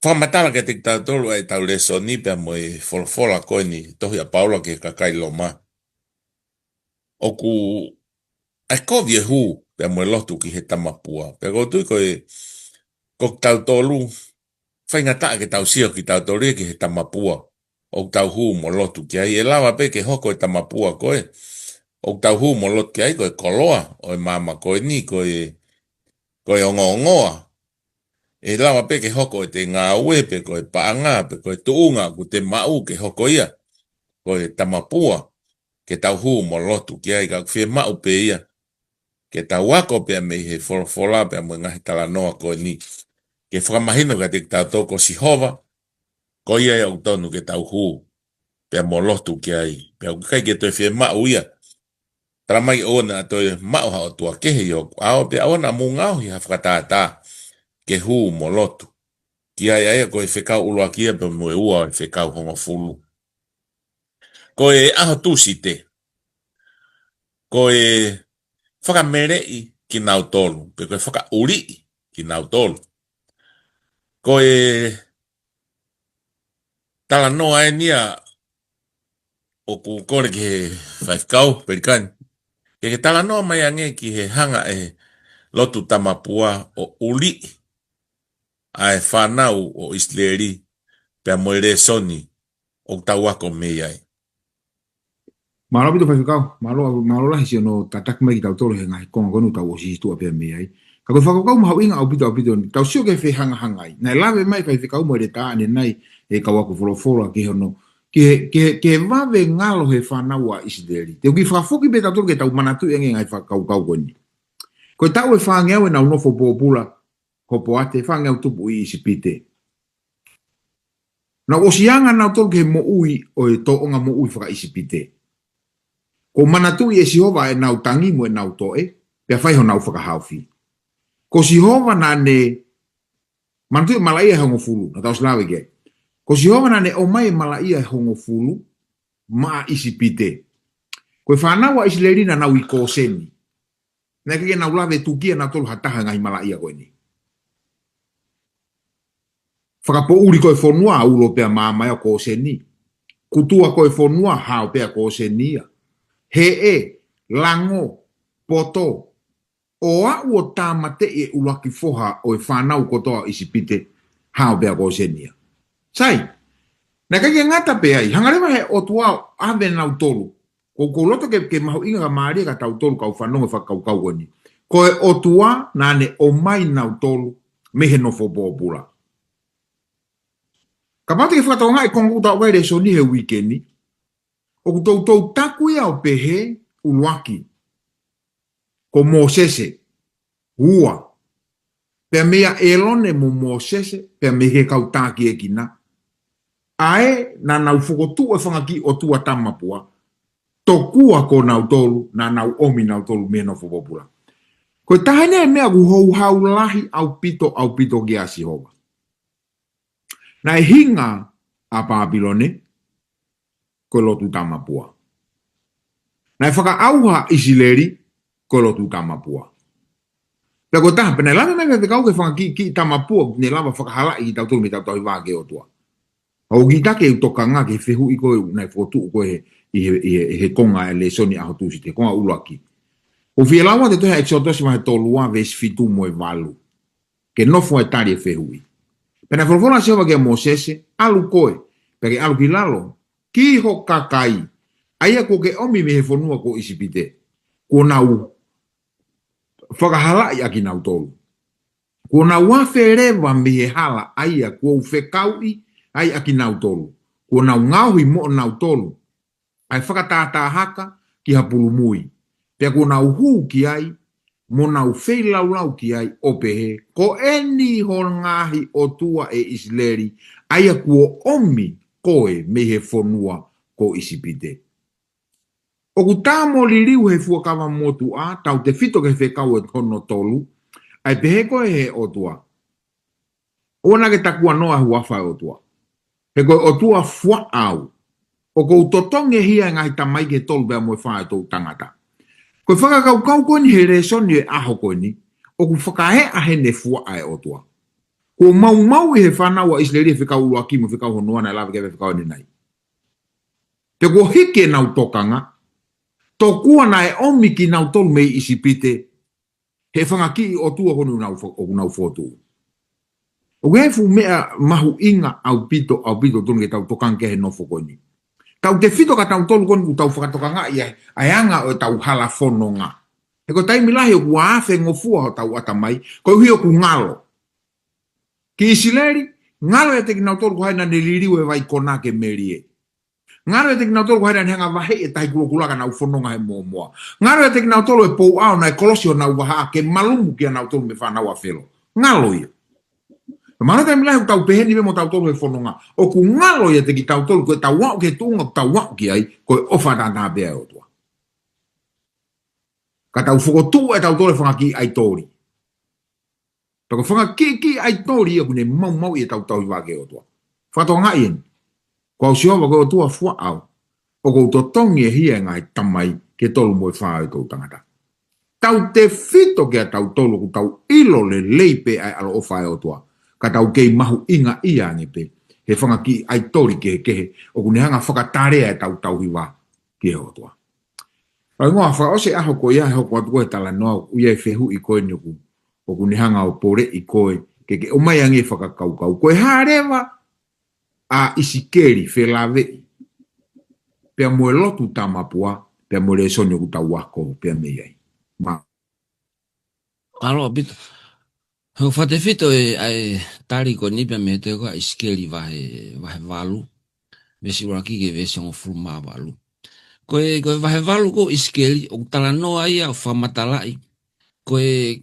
fakamatala kiate kitautolu ʻa ʻetau lēsoni pea mo e folofola ko eni, tohi ʻa Paula ki he kakai Loma. ʻOku ʻai kovi e hū pea mo e lotu ki he tamapua. Pea ʻoku ou tui ko e, ko kitautolu, faingataʻa ke tau sio kitautolu ia ki he tamapua ʻoku tau hū mo lotu ki ai. ʻE lava pē ke hoko e tamapua ko ē ʻoku tau hū mo lotu ki ai, ko e koloa ʻo e māmani ko eni, ko e, ko e ongoongoa. ʻE lava pē ke hoko ʻete ngāue, pe ko e paʻanga, pe ko e tuʻunga ʻoku te maʻu ke hoko ia ko e tamapua ke tau hū mo lotu ki ai, ka ʻoku fiemaʻu pē ia ke tau ako pea mei he folofola pea mo e ngaahi talanoa ko eni, ke fakamahino kiate kitautolu ko Sihova, ko ia ia ʻoku totonu ke tau hū pea mo lotu ki ai. Pea ʻoku ʻikai ke toe fiemaʻu ia, tala mai ʻoua naʻa toe maʻu ha ʻotua kehe ʻi hoku ʻao, pea ʻoua naʻa mou ngaohi ha fakatātā ke hū mo lotu ki ai. ʻA ia ko e fekau ʻuluaki ia pea mo e ua ʻo e fekau hongofulu. Ko e ʻaho Tūsite, ko e fakameleʻi kinautolu, pe ko e fakaʻuliʻi kinautolu. Ko e talanoa eni ia ʻoku kole ki he faifekau Pelikani ke ke talanoa mai ange ki he hanga ʻe he lotu tamapua ʻo ʻuliʻi ʻa e fānau ʻo ʻIsileli pea mo e lēsoni ʻoku tau ako mei ai. Mālō ʻaupito faifekau, mālō, mālō lahi siʻono tataki mai kitautolu he ngaahi konga ko eni ʻoku tau ʻosi situʻa pea mei ai. Ka ko e fakakaukau mahuʻinga ʻaupito, ʻaupito eni, tau sio ki he fehangahangai. Naʻe lave mai faifekau mo e leta ʻanenai ʻe he kau ako folofola ki hono, ki he, ki he, ki he vave ngalo he fānau ʻa ʻIsileli. Te u kiʻi fakafoki pē tautolu ke tau manatuʻi ange ngaahi fakakaukau ko eni. Ko e taʻu ʻe fāngeau ʻenau nofo pōpula, hopoate, fāngeau tupu ʻi ʻIsipite. Nau ʻosi anga nautolu ki he moʻui ʻo e tōʻonga moʻui fakaʻIsipite. Ko e manatuʻi ʻe Sihova ʻenau tangi mo ʻenau toʻe, pea fai honau fakahaofi. Ko Sihova naʻa ne, manatuʻi malaʻia ʻe hongofulu, naʻa tau ʻosi lave ki ai. Ko Sihova naʻa ne ʻomai e malaʻia ʻe hongofulu maʻa ʻIsipite. Ko e fānau ʻa ʻIsileli naʻa nau ʻi Kōseni. Naʻe ʻikai ke nau lave tukia nautolu ha taha ngaahi malaʻia ko eni. Fakapoʻuli ko e fonua, ulo pea maama ia ʻo Kōseni. Kutua ko e fonua, hao pea Kōseni ia. Heʻe, lango, poto, ʻo aʻu ʻo tāmateʻi e ʻuluaki foha ʻo e fānau kotoa ʻo ʻIsipite, hao pea Kōseni ia. Sai, naʻe ʻikai ke ngata pē ai, hanga leva he ʻOtua ʻo ʻave nautolu. Ko, ko e loto ke, ke mahuʻinga ka mālie ka tautolu kau fanongo fakakaukau ko eni. Ko e ʻOtua naʻa ne ʻomai nautolu mei he nofo pōpula. Kapau te ke fakatokangaʻi e konga ʻoku tau ʻai lēsoni he uike ni, ʻoku toutou taku ia ʻo pehē ʻuluaki. Ko Mōsese, ua. Pea meia ʻĒlone mo Mōsese, pea mei he kau tākiekina. ʻA ē naʻa nau fokotuʻu e fanga kiʻi ʻotua tamapua. Tokua ko nautolu, naʻa nau ʻomi nautolu mei he nofo pōpula. Ko e taha eni e meʻa ʻoku houhau lahi ʻaupito, ʻaupito kia Sihova. Naʻe hinga ʻa Pāpilone, ko e lotu tamapua. Naʻe fakaʻauha ʻIsileli, ko e lotu tamapua. Pea ko e taha, pea naʻe lave mai e faifekau ki he fanga kiʻi, kiʻi tamapua, ne lava fakahalaʻi kitautolu mei heʻetau tauhi vā ki he ʻOtua. ʻOku ou kiʻi taki ʻeku tokanga ki he fehuʻi ko ē naʻe fokotuʻu ko ē he, ʻi he, ʻi he, he konga e lēsoni ʻaho Tūsite, konga ʻuluaki. ʻOku ou fie lau atu e tohi ʻEkisoto vahe tolu ua veesi fitu mo e valu. Ke nofo e tali e fehuʻi. Pea naʻe folofola ʻa Sihova kia Mōsese, ʻalu koe, pea ke ʻalu ki lalo, ki ho kakai, ʻa ia kuo ke ʻomi mei he fonua ko ʻIsipite, kuo nau fakahalaʻi ʻakinautolu. Kuo nau afe leva mei he hala ʻa ia kuo u fekauʻi ai ʻakinautolu. Kuo nau ngaohi moʻonautolu ʻa e fakatātā haka ki ha pulumui. Pea kuo nau hū ki ai, mo nau feilaulau ki ai, ʻo pehē, ko eni ho ngaahi ʻotua ʻe ʻIsileli, ʻa ia kuo ʻomi koe mei he fonua ko ʻIsipite. ʻOku tā mo liliu he Fuakava Motuʻa, tautefito ki he fekau ʻe hono tolu, ʻa e pehē ko ē he ʻOtua. ʻOua naʻa ke takuanoa e huafa ʻo e ʻOtua. He ko e ʻOtua fuaʻa au. ʻOku ou totongi e hia e ngaahi tamai ki he tolu pea mo e fā ʻo e toʻu tangata. Ko e fakakaukau ko eni he lēsoni e ʻaho ko eni, ʻoku fakaeʻa heni e fuaʻa e ʻOtua. Kuo maumauʻi he fānau ʻa ʻIsileli e fekau ʻuluaki mo e fekau hono ua naʻe lave ki ai e fekau ʻanenai. Pea kuo hiki ʻenau tokanga, tokua naʻe ʻomi kinautolu mei ʻIsipite, he fanga kiʻi ʻotua ko eni ʻoku nau fo-, ʻoku nau fokotuʻu. ʻOku ʻi ai e fuʻu meʻa mahuʻinga ʻaupito, ʻaupito tonu ke tau tokanga ki ai he nofo ko eni. Tautefito kia tautolu ko eni ʻoku tau fakatokangaʻi ai ʻa e anga ʻo ʻetau hala fononga. He ko e taimi lahi ʻoku afe ngofua hotau ʻatamai, koeʻuhi ʻoku ngalo. Ki ʻIsileli, ngalo ʻiate kinautolu ko hai naʻa ne liliu e vai konā ke melie. Ngalo ʻiate kinautolu ko hai naʻa ne hanga ʻo vaheʻi e Tahi Kulokula ka nau fononga he mōmoa. Ngalo ʻiate kinautolu e pou ʻao naʻe kolosi honau vahaʻa ke malumu kia nautolu mei he fānau ʻa Felo. Ngalo ia. Mahalo taimi lahi ʻoku tau pehē ni pē mo tautolu he fononga. ʻOku ngalo ʻiate kitautolu ko ʻetau aʻu ki he tuʻunga ʻoku tau aʻu ki ai, ko e ʻofa tātā pē ʻa e ʻOtua. Ka tau fokotuʻu ʻe tautolu e fanga kiʻi ʻaitoli. Pea ko e fanga kiʻi, kiʻi ʻaitoli ia ʻoku ne maumauʻi ʻetau tauhi vā ki he ʻOtua. Fakatokangaʻi eni. Ko au Sihova ko e ʻOtua fuaʻa au. ʻOku ou totongi e hia e ngaahi tamai ki he tolu mo e fā ʻo e toʻu tangata. Tautefito kia tautolu ʻoku tau ʻilo lelei pē ʻa e ʻaloʻofa ʻa e ʻOtua. Ka tau kei mahuʻingaʻia ange pē he fanga kiʻi ʻaitoli kehekehe ʻoku ne hanga ʻo fakataleʻi ʻetau tauhi vā ki he ʻOtua. Ka ʻi he ngaahi fakaʻosi ʻaho ko ia, he hoko atu ko ē e talanoa, ʻoku ʻi ai e fehuʻi ko eni ʻoku, ʻoku ne hanga ʻo poleʻi koe, ke ke ʻomai ange e fakakaukau. Ko e hā leva ʻa ʻIsikeli felāveʻi pea mo e lotu tamapua, pea mo e lēsoni ʻoku tau ako pea mei ai. Mā. Mālō ʻaupito. He ʻoku fakatefito e, ʻa e tali ko eni pea mei he tohi ko ē ʻa ʻIsikeli vahe, vahe valu. veesi ʻuluaki ki he veesi hongofulu mā valu. Ko e, ko e vahe valu ko ʻIsikeli, ʻoku talanoa ia ʻo fakamatalaʻi ko e,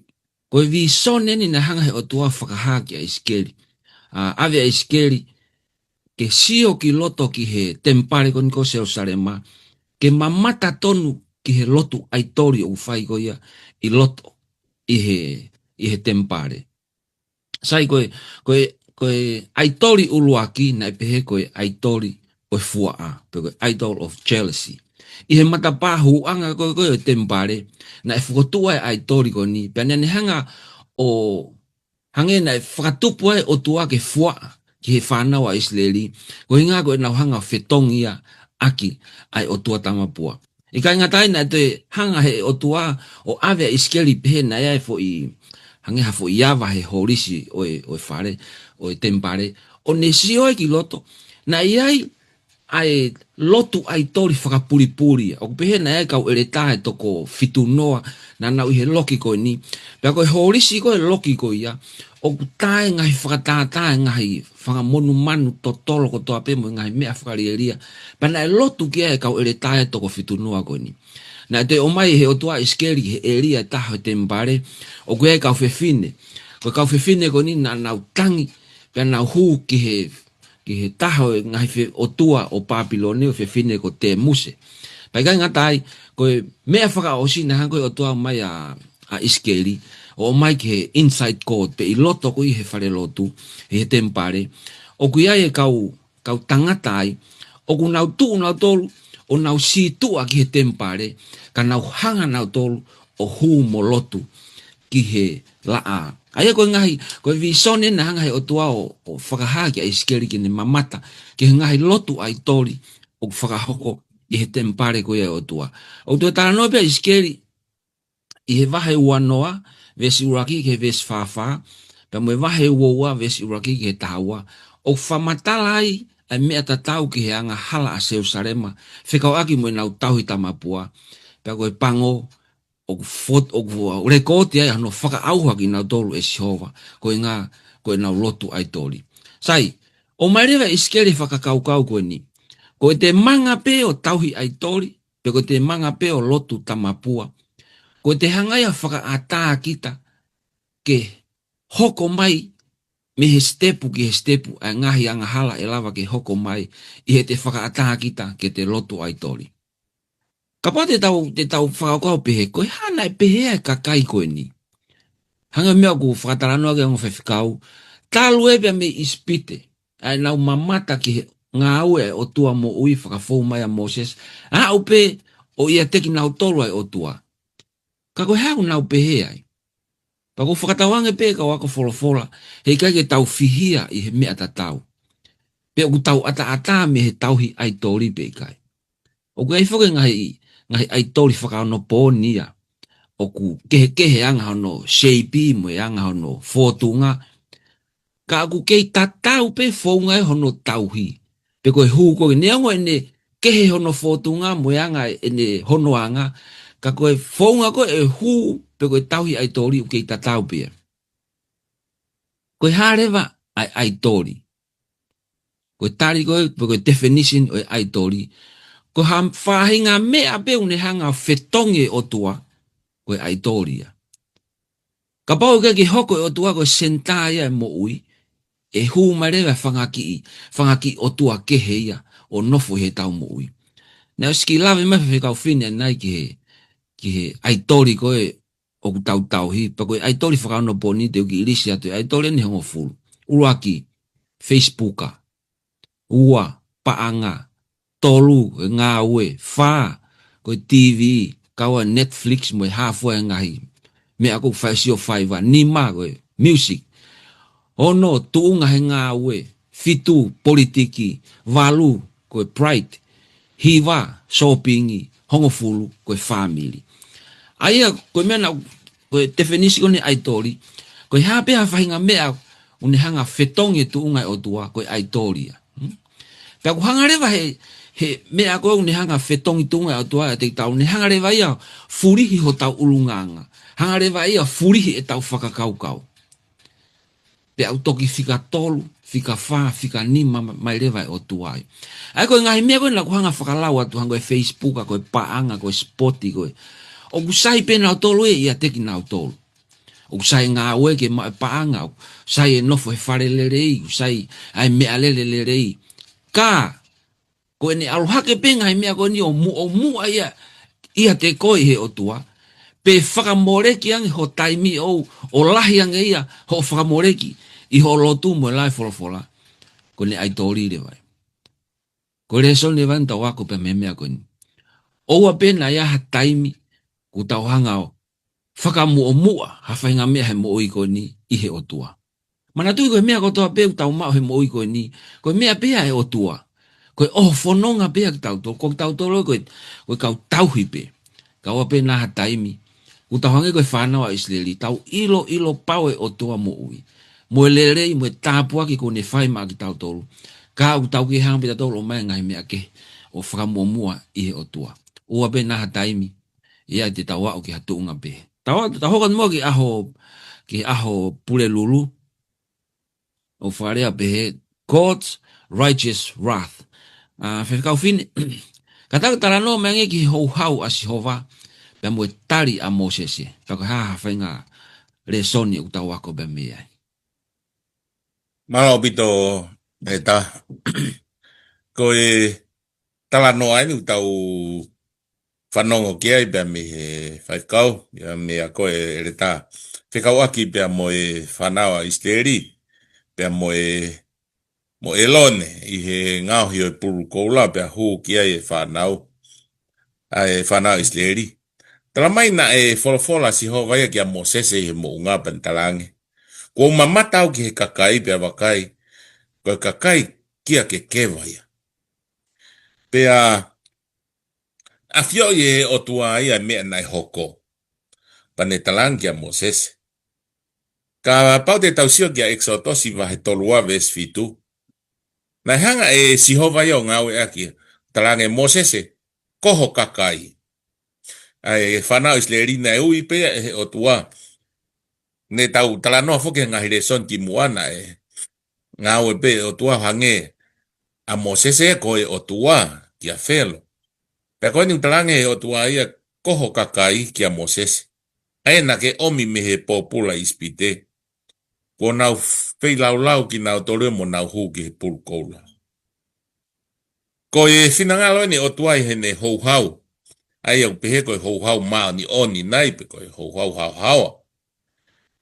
ko e vīsone eni naʻe hanga he ʻOtua ʻo fakahā kia ʻIsikeli. ʻA, ʻave ʻa ʻIsikeli ke sio ki loto ki he temipale ko eni ko Selusalema, ke mamata tonu ki he lotu ʻaitoli ʻoku fai ko ia ʻi loto ʻi he, ʻi he temipale. Sai, ko e, ko e, ko e ʻaitoli ʻuluaki, naʻe pehē ko e ʻaitoli ʻo e fuaʻa, pe ko e idol of jealousy. ʻI he matapā hūʻanga ko ē, ko ē ʻo e temipale, naʻe fokotuʻu ai e ʻaitoli ko eni, pea naʻa ne hanga ʻo, hangē naʻe fakatupu ai e ʻOtua ke fuaʻa ki he fānau ʻa ʻIsileli, koeʻuhinga ko ʻenau hanga ʻo fetongi ia ʻaki ʻa e ʻotua tamapua. ʻIkai ngata ai, naʻe toe hanga he ʻOtua ʻo ʻave ʻa ʻIsikeli, pehē naʻe ʻi ai e foʻi, hangē ha foʻi ava he holisi ʻo e, ʻo e fale, ʻo e temipale, ʻo ne sio ai ki loto, naʻe ʻi ai ʻa e lotu ʻaitoli fakapulipuli ia. ʻOku pehē naʻe ʻi ai e kau ʻeletā ʻe toko fitu noa naʻa nau ʻi he loki ko eni. Pea ko e holisi ko ē loki ko ia, ʻoku tā e ngaahi fakatātā, e ngaahi fanga monumanu totolo kotoa pē mo e ngaahi meʻa fakalielia. Pea naʻe lotu ki ai e kau ʻeletā ʻe toko fitu noa ko eni. Naʻe toe ʻomai he ʻOtua ʻa ʻIsikeli ki he ʻēlia ʻe taha ʻo e temipale, ʻoku ʻi ai e kau fefine. Ko e kau fefine ko eni naʻa nau tangi, pea nau hū ki he, ki he taha ʻo e ngaahi fe-, ʻotua ʻo Pāpilone, ʻo e fefine ko Tēmuse. Pea ʻikai ngata ai, ko e meʻa fakaʻosi naʻe hanga ko ē ʻe he ʻOtua ʻo ʻomai ʻa, ʻa ʻIsikeli, ʻo ʻomai ki he inside court, pe ʻi loto ko ē he fale lotu, ʻi he temipale, ʻoku ʻi ai e kau, kau tangata ai, ʻoku nau tuʻu nautolu ʻo nau sītuʻa ki he temipale, ka nau hanga nautolu ʻo hū mo lotu ki he laʻā. ʻA ia ko e ngaahi, ko e vīsone naʻe hanga he ʻOtua ʻo, ʻo fakahā kia ʻIsikeli ke ne mamata ki he ngaahi lotu ʻaitoli ʻoku fakahoko ʻi he temipale ko ia ʻo e ʻOtua. ʻOku toe talanoa pē ʻa ʻIsikeli ʻi he vahe ua noa, veesi ʻuluaki ki he veesi fā fā, pea mo e vahe ua ua, veesi ʻuluaki ki he taha ua, ʻoku fakamatala ai ʻa e meʻa tatau ki he angahala ʻa Selusalema fekauʻaki mo ʻenau tauhi tamapua, pea ko e pango ʻoku fot-, ʻoku lekooti ai hono fakaʻauha kinautolu ʻe Sihova, koeʻuhinga ko ʻenau lotu ʻaitoli. Sai, ʻomai leva ʻe ʻIsikeli e fakakaukau ko eni. Ko ʻete manga pē ʻo tauhi ʻaitoli, pe ko ʻete manga pē ʻo lotu tamapua, ko ʻete hanga ia ʻo fakaʻatā kita ke hoko mai mei he sitepu ki he sitepu ʻa e ngaahi angahala ʻe lava ke hoko mai ʻi heʻete fakaʻatā kita ke te lotu ʻaitoli. Kapau te tau, te tau fakakaukau pehē, ko e hā naʻe pehē ai e kakai ko eni? Hangē ko e meʻa ʻoku fakatalanoa ki ai e ongo faifekau, talu ē pea mei ʻIsipite, ʻa ʻenau mamata ki he ngāue ʻa e ʻOtua moʻui fakafou mai ʻa Mōsese, aʻu pē ʻo ʻiate kinautolu ʻa e ʻOtua. Ka ko e hā ʻoku nau pehē ai? Pea ʻoku fakatauange pē ʻe he kau ako folofola, heʻikai ke tau fihia ʻi he meʻa tatau. Pe ʻoku tau ʻataʻatā mei he tauhi ʻaitoli pe ʻikai. ʻOku ʻi ai foki e ngaahi, ngaahi ʻaitoli fakaonopooni ia. ʻOku kehekehe e anga hono seipi mo e anga hono fōtunga. Ka ʻoku kei tatau pē founga ʻo hono tauhi. Pe ko e hū ko ē, neongo ʻene kehe hono fōtunga mo e anga ʻene hono anga. Ka ko e founga ko ē e hū, pe ko e tauhi ʻaitoli ʻoku kei tatau pē ia. Ko e hā leva ʻa e ʻaitoli? Ko e tali ko ē, pe ko e definition ʻo e ʻaitoli, ko ha faʻahinga meʻa pē ʻoku ne hanga ʻo fetongi e ʻOtua, ko e ʻaitoli ia. Kapau ʻoku ʻikai ke hoko e ʻOtua ko e senitā ia e moʻui, ʻe hū mai leva e fanga kiʻi, fanga kiʻi ʻotua kehe ia ʻo nofo ʻi heʻetau moʻui. Naʻe ʻosi kiʻi lave mai e faifekau fefine ʻanenai ki he, ki he ʻaitoli ko ē ʻoku tau tauhi, pea ko e ʻaitoli fakaonopooni te u kiʻi lisi atu, e ʻaitoli ʻe hongofulu. ʻUluaki, Facebook. Ua, paʻanga. Tolu, e ngāue. Fā, ko e TV, kau ai e Netflix mo e hā fua e ngaahi meʻa ʻoku fai ʻo sio faiva. Nima, ko e music. Ono, tuʻunga he ngāue. Fitu, politiki. Valu, ko e pride. Hiva, sōpingi. Hongofulu, ko e fāmili. ʻA ia, ko e meʻa naʻa, ko e definition ko eni e ʻaitoli, ko e hā pē ha faʻahinga meʻa ʻoku ne hanga ʻo fetongi e tuʻunga ʻo e ʻOtua, ko e ʻaitoli ia. Hmm? Pea ʻoku hanga leva he, he meʻa ko ē ʻoku ne hanga ʻo fetongi e tuʻunga ʻo e ʻOtua ʻiate kitautolu, ʻoku ne hanga leva ia ʻo fulihi hotau ʻulungaanga. Hanga leva ia ʻo fulihi ʻetau fakakaukau. pea ʻoku toki fika tolu, fika fā, fika nima ma-, mai leva e ʻOtua ai. ʻA ia ko e ngaahi meʻa ko ē naʻa ku hanga fakalau atu hangē ko e Facebook, ko e paʻanga, ko e sipoti, ko e. ʻOku sai pē nautolu ē ʻiate kinautolu. ʻOku sai ngāue ke maʻu e paʻanga, ʻoku sai e nofo he fale lelei, ʻoku sai ʻa e meʻalele lelei. Ka, ko ʻene ʻalu hake pē ngaahi meʻa ko eni ʻo muʻomuʻa ia, ʻiate koe ʻi he ʻOtua, pe fakamoleki ange ho taimi ʻoʻou, ʻo lahi ange ia hoʻo fakamoleki ʻi hoʻo lotu mo e lau e folofola, ko ʻene ʻaitoli leva ia. Ko e lēsoni leva eni ʻoku tau ako pē mei he meʻa ko eni. ʻOua pē naʻa ʻi ai ha taimi ʻoku tau hanga ʻo fakamuʻomuʻa ha faʻahinga meʻa he moʻui ko eni ʻi he ʻOtua. Manatuʻi ko e meʻa kotoa pē ʻoku tau maʻu he moʻui ko eni, ko e meʻa pē ia ʻa e ʻOtua. Ko e ʻoho fononga pē ia kiate kitautolu, ko kitautolu ko e, ko e kau tauhi pē. Ka ʻoua pē naʻa ha taimi ʻoku tau hangē ko e fānau ʻa ʻIsileli, tau ʻiloʻilo pau e ʻOtua moʻui mo e lelei, mo e tāpuaki kuo ne fai maʻa kitautolu. Ka ʻoku tau kei hanga pē kitautolu ʻo ʻomai e ngaahi meʻa kehe ʻo fakamuʻomuʻa ʻi he ʻOtua. ʻOua pē naʻa ha taimi ia te tau aʻu ki ha tuʻunga pehē. Tau, tau hoko atu muʻa ki he ʻaho, ki he ʻaho Pulelulu, ʻoku fakalea pehē, God's righteous wrath. ʻA, Faifekau Fine, ka tau talanoa mai angē ki he houhau ʻa Sihova, pea mo e tali ʻa Mōsese. Pea ko e hā ha faʻahinga lēsoni ʻoku tau ako pē mei ai. Mālō ʻaupito, ʻEletā. Ko e talanoa eni ʻoku tau fanongo ki ai pea mei he faifekau, ia meia koe ʻEletā. Fekauʻaki pea mo e fānau ʻa ʻIsileli, pea mo e, mo ʻĒlone, ʻi he ngaohi ʻo e pulu koula pea hū ki ai e fānau, ʻa e fānau ʻa ʻIsileli. Talamai naʻe folofola ʻa Sihova ia kia Mōsese ʻi he moʻunga pea ne talaange, kuo u mamata au ki he kakai pea vakai, ko e kakai kia kekeva ia. Pea ʻafioʻi ʻe he ʻOtua ia e meʻa naʻe hoko. Pea ne talaange kia Mōsese. Kapau te tau sio ki he ʻEkisoto vahe tolu ua veesi fitu. Naʻe hanga ʻe Sihova ia ʻo ngāueʻaki, talaange Mōsese, ko ho kakai. ʻA e fānau ʻIsileli naʻe ui pē ia ʻe he ʻOtua. Ne tau talanoa foki he ngaahi lēsoni kimuʻa naʻe ngāue pē ʻOtua hangē ʻa Mōsese ko e ʻOtua kia Felo. Pea ko eni ʻoku talaange ʻe he ʻOtua ia ko ho kakai kia Mōsese. ʻA ia naʻa ke ʻomi mei he pōpula ʻIsipite. Kuo nau feilaulau kinautolu mo nau hū ki he pulu koula. Ko e finangalo eni ʻOtua ʻi heʻene houhau. ʻA ia ʻoku pehē ko e houhau māʻoniʻoni nai pe ko e houhau haohaoa.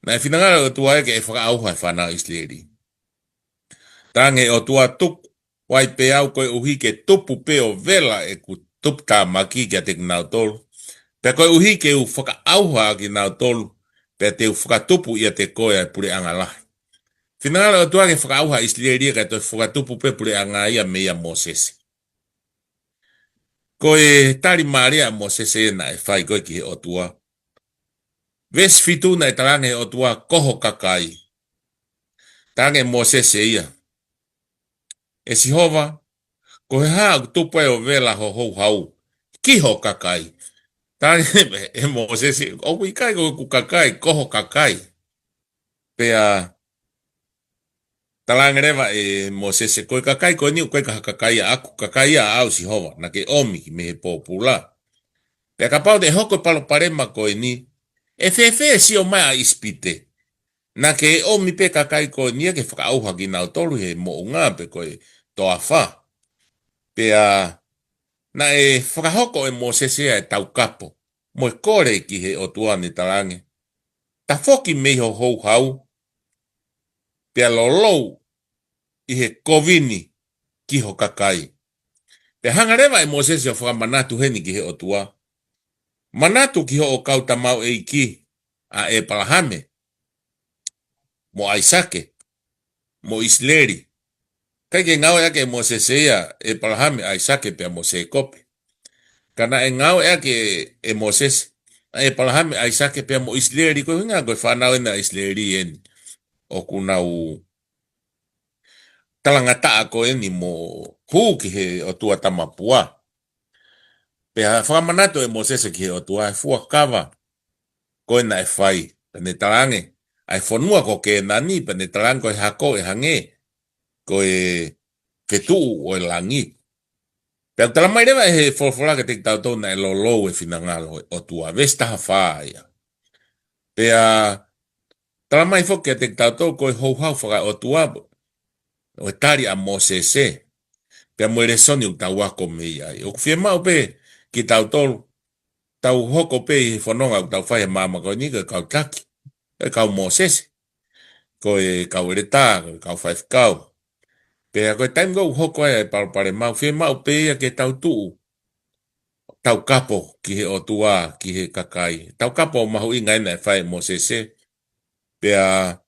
Naʻe finangalo ʻOtua ia ke fakaʻauha e fānau ʻIsileli. Talaange ʻOtua tuku ai pē au koeʻuhi ke tupu pē ʻo vela ʻeku tuputāmaki kiate kinautolu. Pea koeʻuhi ke u fakaʻauha ʻa kinautolu, pea te u fakatupu ʻiate koe ʻa e puleʻanga lahi. Finangalo ʻOtua ke fakaʻauha ʻIsileli ka toe fakatupu pē puleʻanga ia meia Mōsese. Ko e tali mālie ʻa Mōsese naʻe fai ko ē ki he ʻOtua. Veesi fitu naʻe talaange ʻe he ʻOtua ko ho kakai. Talaange ʻe Mōsese ia. ʻE Sihova, ko e hā ʻoku tupu ai ʻo vela ho houhau ki ho kakai. Talaange ʻe Mōsese, ʻoku ʻikai ko ʻeku kakai, ko ho kakai. Pea talaange leva ʻe Mōsese, ko e kakai ko eni ʻoku ʻikai ko ha kakai ʻaʻaku, kakai ʻaʻau Sihova, naʻa ke ʻomi ki mei he pōpula. Pea kapau te hoko e palopalema ko eni, ʻe fēfē e sio mai ʻa ʻIsipite. Naʻa ke ʻomi pē kakai ko eni ia ke fakaʻauha kinautolu he moʻunga pe ko e toafa. Pea naʻe fakahoko ʻe Mōsese ʻa e taukapo mo e kole ki he ʻOtua ne talaange. Tafoki mei ho houhau, pea lolou ʻi he kovi ni ki ho kakai. Pea hanga leva ʻe Mōsese ʻo fakamanatu heni ki he ʻOtua. Manatu ki hoʻo kau tamaioʻeiki ʻa ʻEpalahame, mo ʻAisake, mo ʻIsileli. ʻIkai ke ngāueʻaki ʻe Mōsese ia ʻEpalahame, ʻAisake pea mo Sēkope. Ka naʻe ngāueʻaki ʻe Mōsese ʻa ʻEpalahame, ʻAisake pea mo ʻIsileli, ko e ʻuhinga ko e fānau ena ʻa ʻIsileli eni ʻoku nau talangataʻa ko eni mo hū ki he ʻotua tamapua. Pea fakamanatu ʻe Mōsese ki he ʻOtua e fuakava ko ē naʻe fai, pea ne talaange, ʻa e fonua ko Kēnani, pea ne talaange ko e hako ʻe hangē ko e fetuʻu ʻo e langi. Pea ʻoku tala mai leva ʻe he folofola kiate kitautolu naʻe lolou e finangalo ʻo e ʻOtua, veesi taha fā ia. Pea tala mai foki kiate kitautolu ko e houhau fakaʻotua ʻo e tali ʻa Mōsese, pea mo e lēsoni ʻoku tau ako mei ai. ʻOku fiemaʻu pē kitautolu, tau hoko pē ʻi he fononga ʻoku tau fai he māmani ko eni ko e kau taki, e kau Mōsese, ko e kau ʻeletā, ko e kau faifekau. Pea ko e taimi ʻoku hoko ai e palopalema, ʻoku fiemaʻu pē ia ke tau tuʻu taukapo ki he ʻOtua, ki he kakai. Taukapo mahuʻinga ʻena naʻe fai ʻe Mōsese. Pea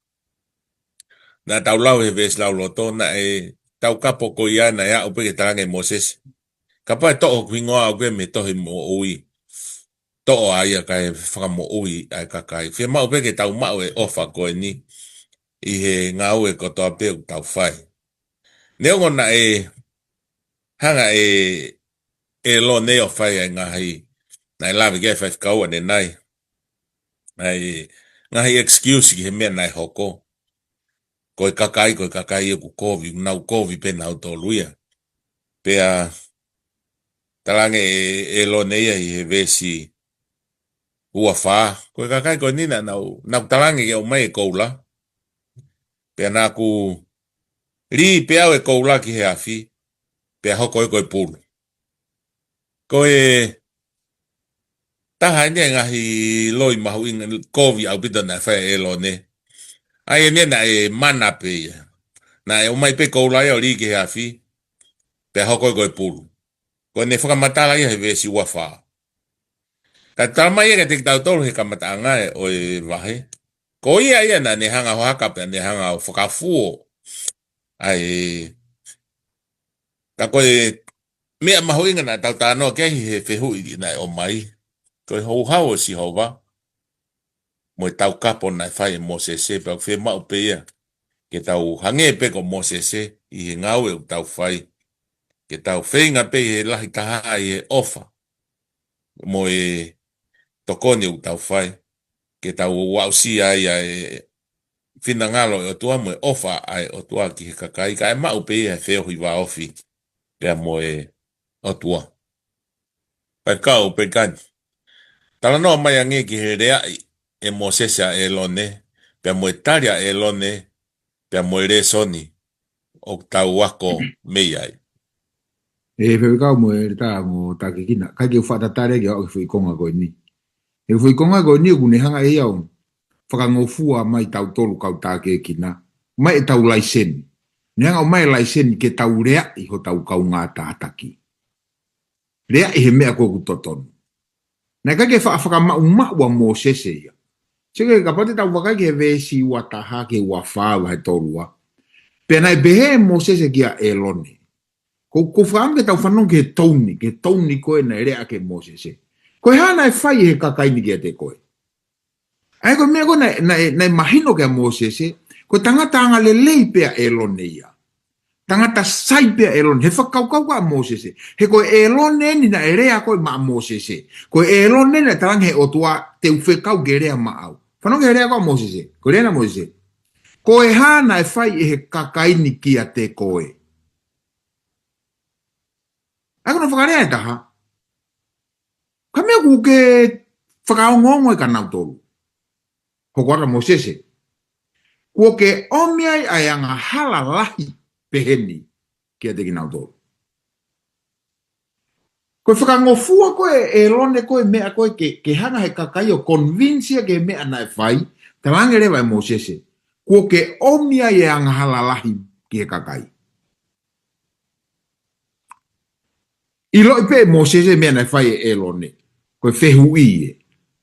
naʻa tau lau he veesi lauloto, naʻe taukapo ko ia naʻe aʻu pē ke talaange ʻe Mōsese, kapau ʻe toʻo hoku hingoa ʻoʻoku mei he tohi moʻui, toʻo ʻa ia kae fakamoʻui ʻa e kakai. Fiemaʻu pē ke tau maʻu e ʻofa ko eni ʻi he ngāue kotoa pē ʻoku tau fai. Neongo naʻe hanga ʻe ʻĒlone ʻo fai ʻa e ngaahi, naʻe lave ki ai e faifekau ʻanenai, ʻa e ngaahi excuse ki he meʻa naʻe hoko. Ko e kakai, ko e kakai ʻoku kovi, nau kovi pē nautolu ia. Pea talaange ʻe ʻĒlone ia ʻi he veesi ua fā, ko e kakai ko eni naʻa nau, nau talaange ke ʻomai e koula. Pea naʻa ku lī pē au e koula ki he afi, pea hoko ia ko e pulu. Ko e taha eni e ngaahi loi mahuʻinga kovi ʻaupito naʻe fai ʻe ʻĒlone. ʻA ia eni naʻe mana pē ia. Naʻe ʻomai pē koula ia ʻo lī ki he afi, pea hoko ia ko e pulu. Ko ʻene fakamatala ia he veesi ua fā. Ka tala mai ia kiate kitautolu he kamataʻanga ʻo e vahe, ko ia ia naʻa ne hanga ʻo haka pea ne hanga ʻo fakafuo. ʻA e, ka ko e meʻa mahuʻinga naʻa tau talanoa ki ai he fehuʻi naʻe ʻomai, ko e houhau ʻo Sihova mo e taukapo naʻe fai ʻe Mōsese, pea ʻoku fiemaʻu pē ia ke tau hangē pē ko Mōsese ʻi he ngāue ʻoku tau fai, ke tau feinga pē ʻi he lahi taha ʻi he ʻofa mo e tokoni ʻoku tau fai, ke tau aʻusia ai ʻa e finangalo ʻo e ʻOtua mo e ʻofa ʻa e ʻOtua ki he kakai, kae maʻu pē ia he feohi vāofi pea mo e ʻOtua. Pea kau pē kani. Talanoa mai ange ki he leaʻi ʻe Mōsese ʻa ʻĒlone, pea mo e tali ʻa ʻĒlone, pea mo e lēsoni ʻoku tau ako mei ai. ʻE faifekau mo e ʻeletā mo Takikina, ʻikai ke u faʻa tatali ke u aʻu ki he foʻi konga ko eni. He foʻi konga ko eni ʻoku ne hanga ʻe ia ʻo fakangofua mai tautolu kau Takikina, mai ʻetau laiseni. Ne hanga ʻo ʻomai e laiseni ke tau leaʻi hotau kaungā tataki. Leaʻi he meʻa ko ē ʻoku totonu. Naʻe ʻikai ke faʻa fakamaʻumaʻu ʻa Mōsese ia. Sio ki he, kapau te tau vakai ki he veesi ua taha ki he ua fā, vahe tolu ua. Pea naʻe pehē ʻe Mōsese kia ʻĒlone. Ko, ko fakaʻamu ke tau fanongo ki he touni, ki he touni ko ē naʻe lea ʻaki ʻe Mōsese. Ko e hā naʻe fai ʻe he kakai ni kiate koe? ʻA ia ko e meʻa ko ē naʻe, naʻe, naʻe mahino kia Mōsese, ko e tangata angalelei pē ʻa ʻĒlone ia. Tangata sai pē ʻa ʻĒlone, he fakakaukau ko ē ʻa Mōsese. He ko ʻĒlone eni naʻe lea ko ē maʻa Mōsese. Ko ʻĒlone naʻe talaange he ʻOtua te u fekau ke lea maʻau. Fanongo ki he lea ko ē ʻa Mōsese, ko e lea naʻe ʻa Mōsese. Ko e hā naʻe fai ʻe he kakai ni kiate koe? ʻA ia ko hono fakalea ʻe taha. Ka meʻa ʻoku ke fakaongoongo ai kia nautolu. Hoko atu ʻa Mōsese. Kuo ke ʻomi ai ʻa e angahala lahi pehē ni kiate kinautolu. Ko e fakangofua ko ē ʻe ʻĒlone ko e meʻa ko ē ke, ke hanga he kakai ʻo convince ia ki he meʻa naʻe fai, talaange leva ʻe Mōsese. Kuo ke ʻomi ai e angahala lahi ki he kakai. ʻIloʻi pē ʻe Mōsese e meʻa naʻe fai ʻe ʻĒlone. Ko e fehuʻi ē.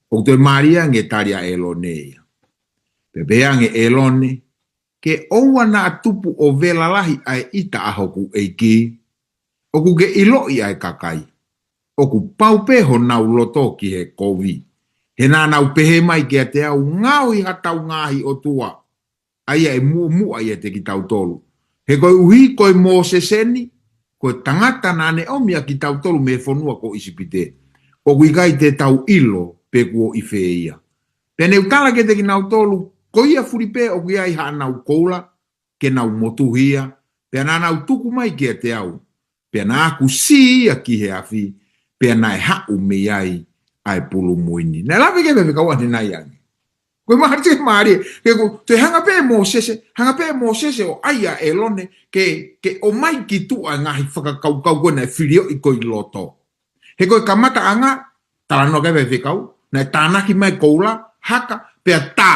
ʻOku toe mālie ange e tali ʻa ʻĒlone ia. Pea pehē ange ʻĒlone, ke ʻoua naʻa tupu ʻo vela lahi ʻa e ʻita ʻa hoku ʻEiki. ʻOku ke ʻiloʻi ʻa e kakai. ʻOku pau pē honau loto ki he kovi. He naʻa nau pehē mai kiate au, ngaohi hatau ngaahi ʻotua. ʻA ia ʻe muʻomuʻa ʻiate kitautolu. He koeʻuhi ko e Mōsese ni, ko e tangata naʻa ne ʻomi ʻa kitautolu mei he fonua ko ʻIsipite. ʻOku ʻikai te tau ʻilo pe kuo ʻi fē ia. Pea ne u tala kiate kinautolu, Ko ia fuli pē ʻoku ʻi ai haʻanau koula, ke nau motuhi ia, pea naʻa nau tuku mai kiate au, pea naʻa ku sī ia ki he afi, pea naʻe haʻu mei ai ʻa e pulu mui ni. Naʻe lave ki ai e faifekau ʻanenai ange. Ko e mahali te ke mālie, ke ko, te hanga pē ʻe Mōsese, hanga pē ʻe Mōsese ʻo ʻai ʻa ʻĒlone, ke, ke ʻomai ki tuʻa e ngaahi fakakaukau ko ē naʻe filioʻi ko ē ʻi loto. He ko e kamataʻanga, talanoa ki ai e faifekau, naʻe tānaki mai koula, haka, pea tā,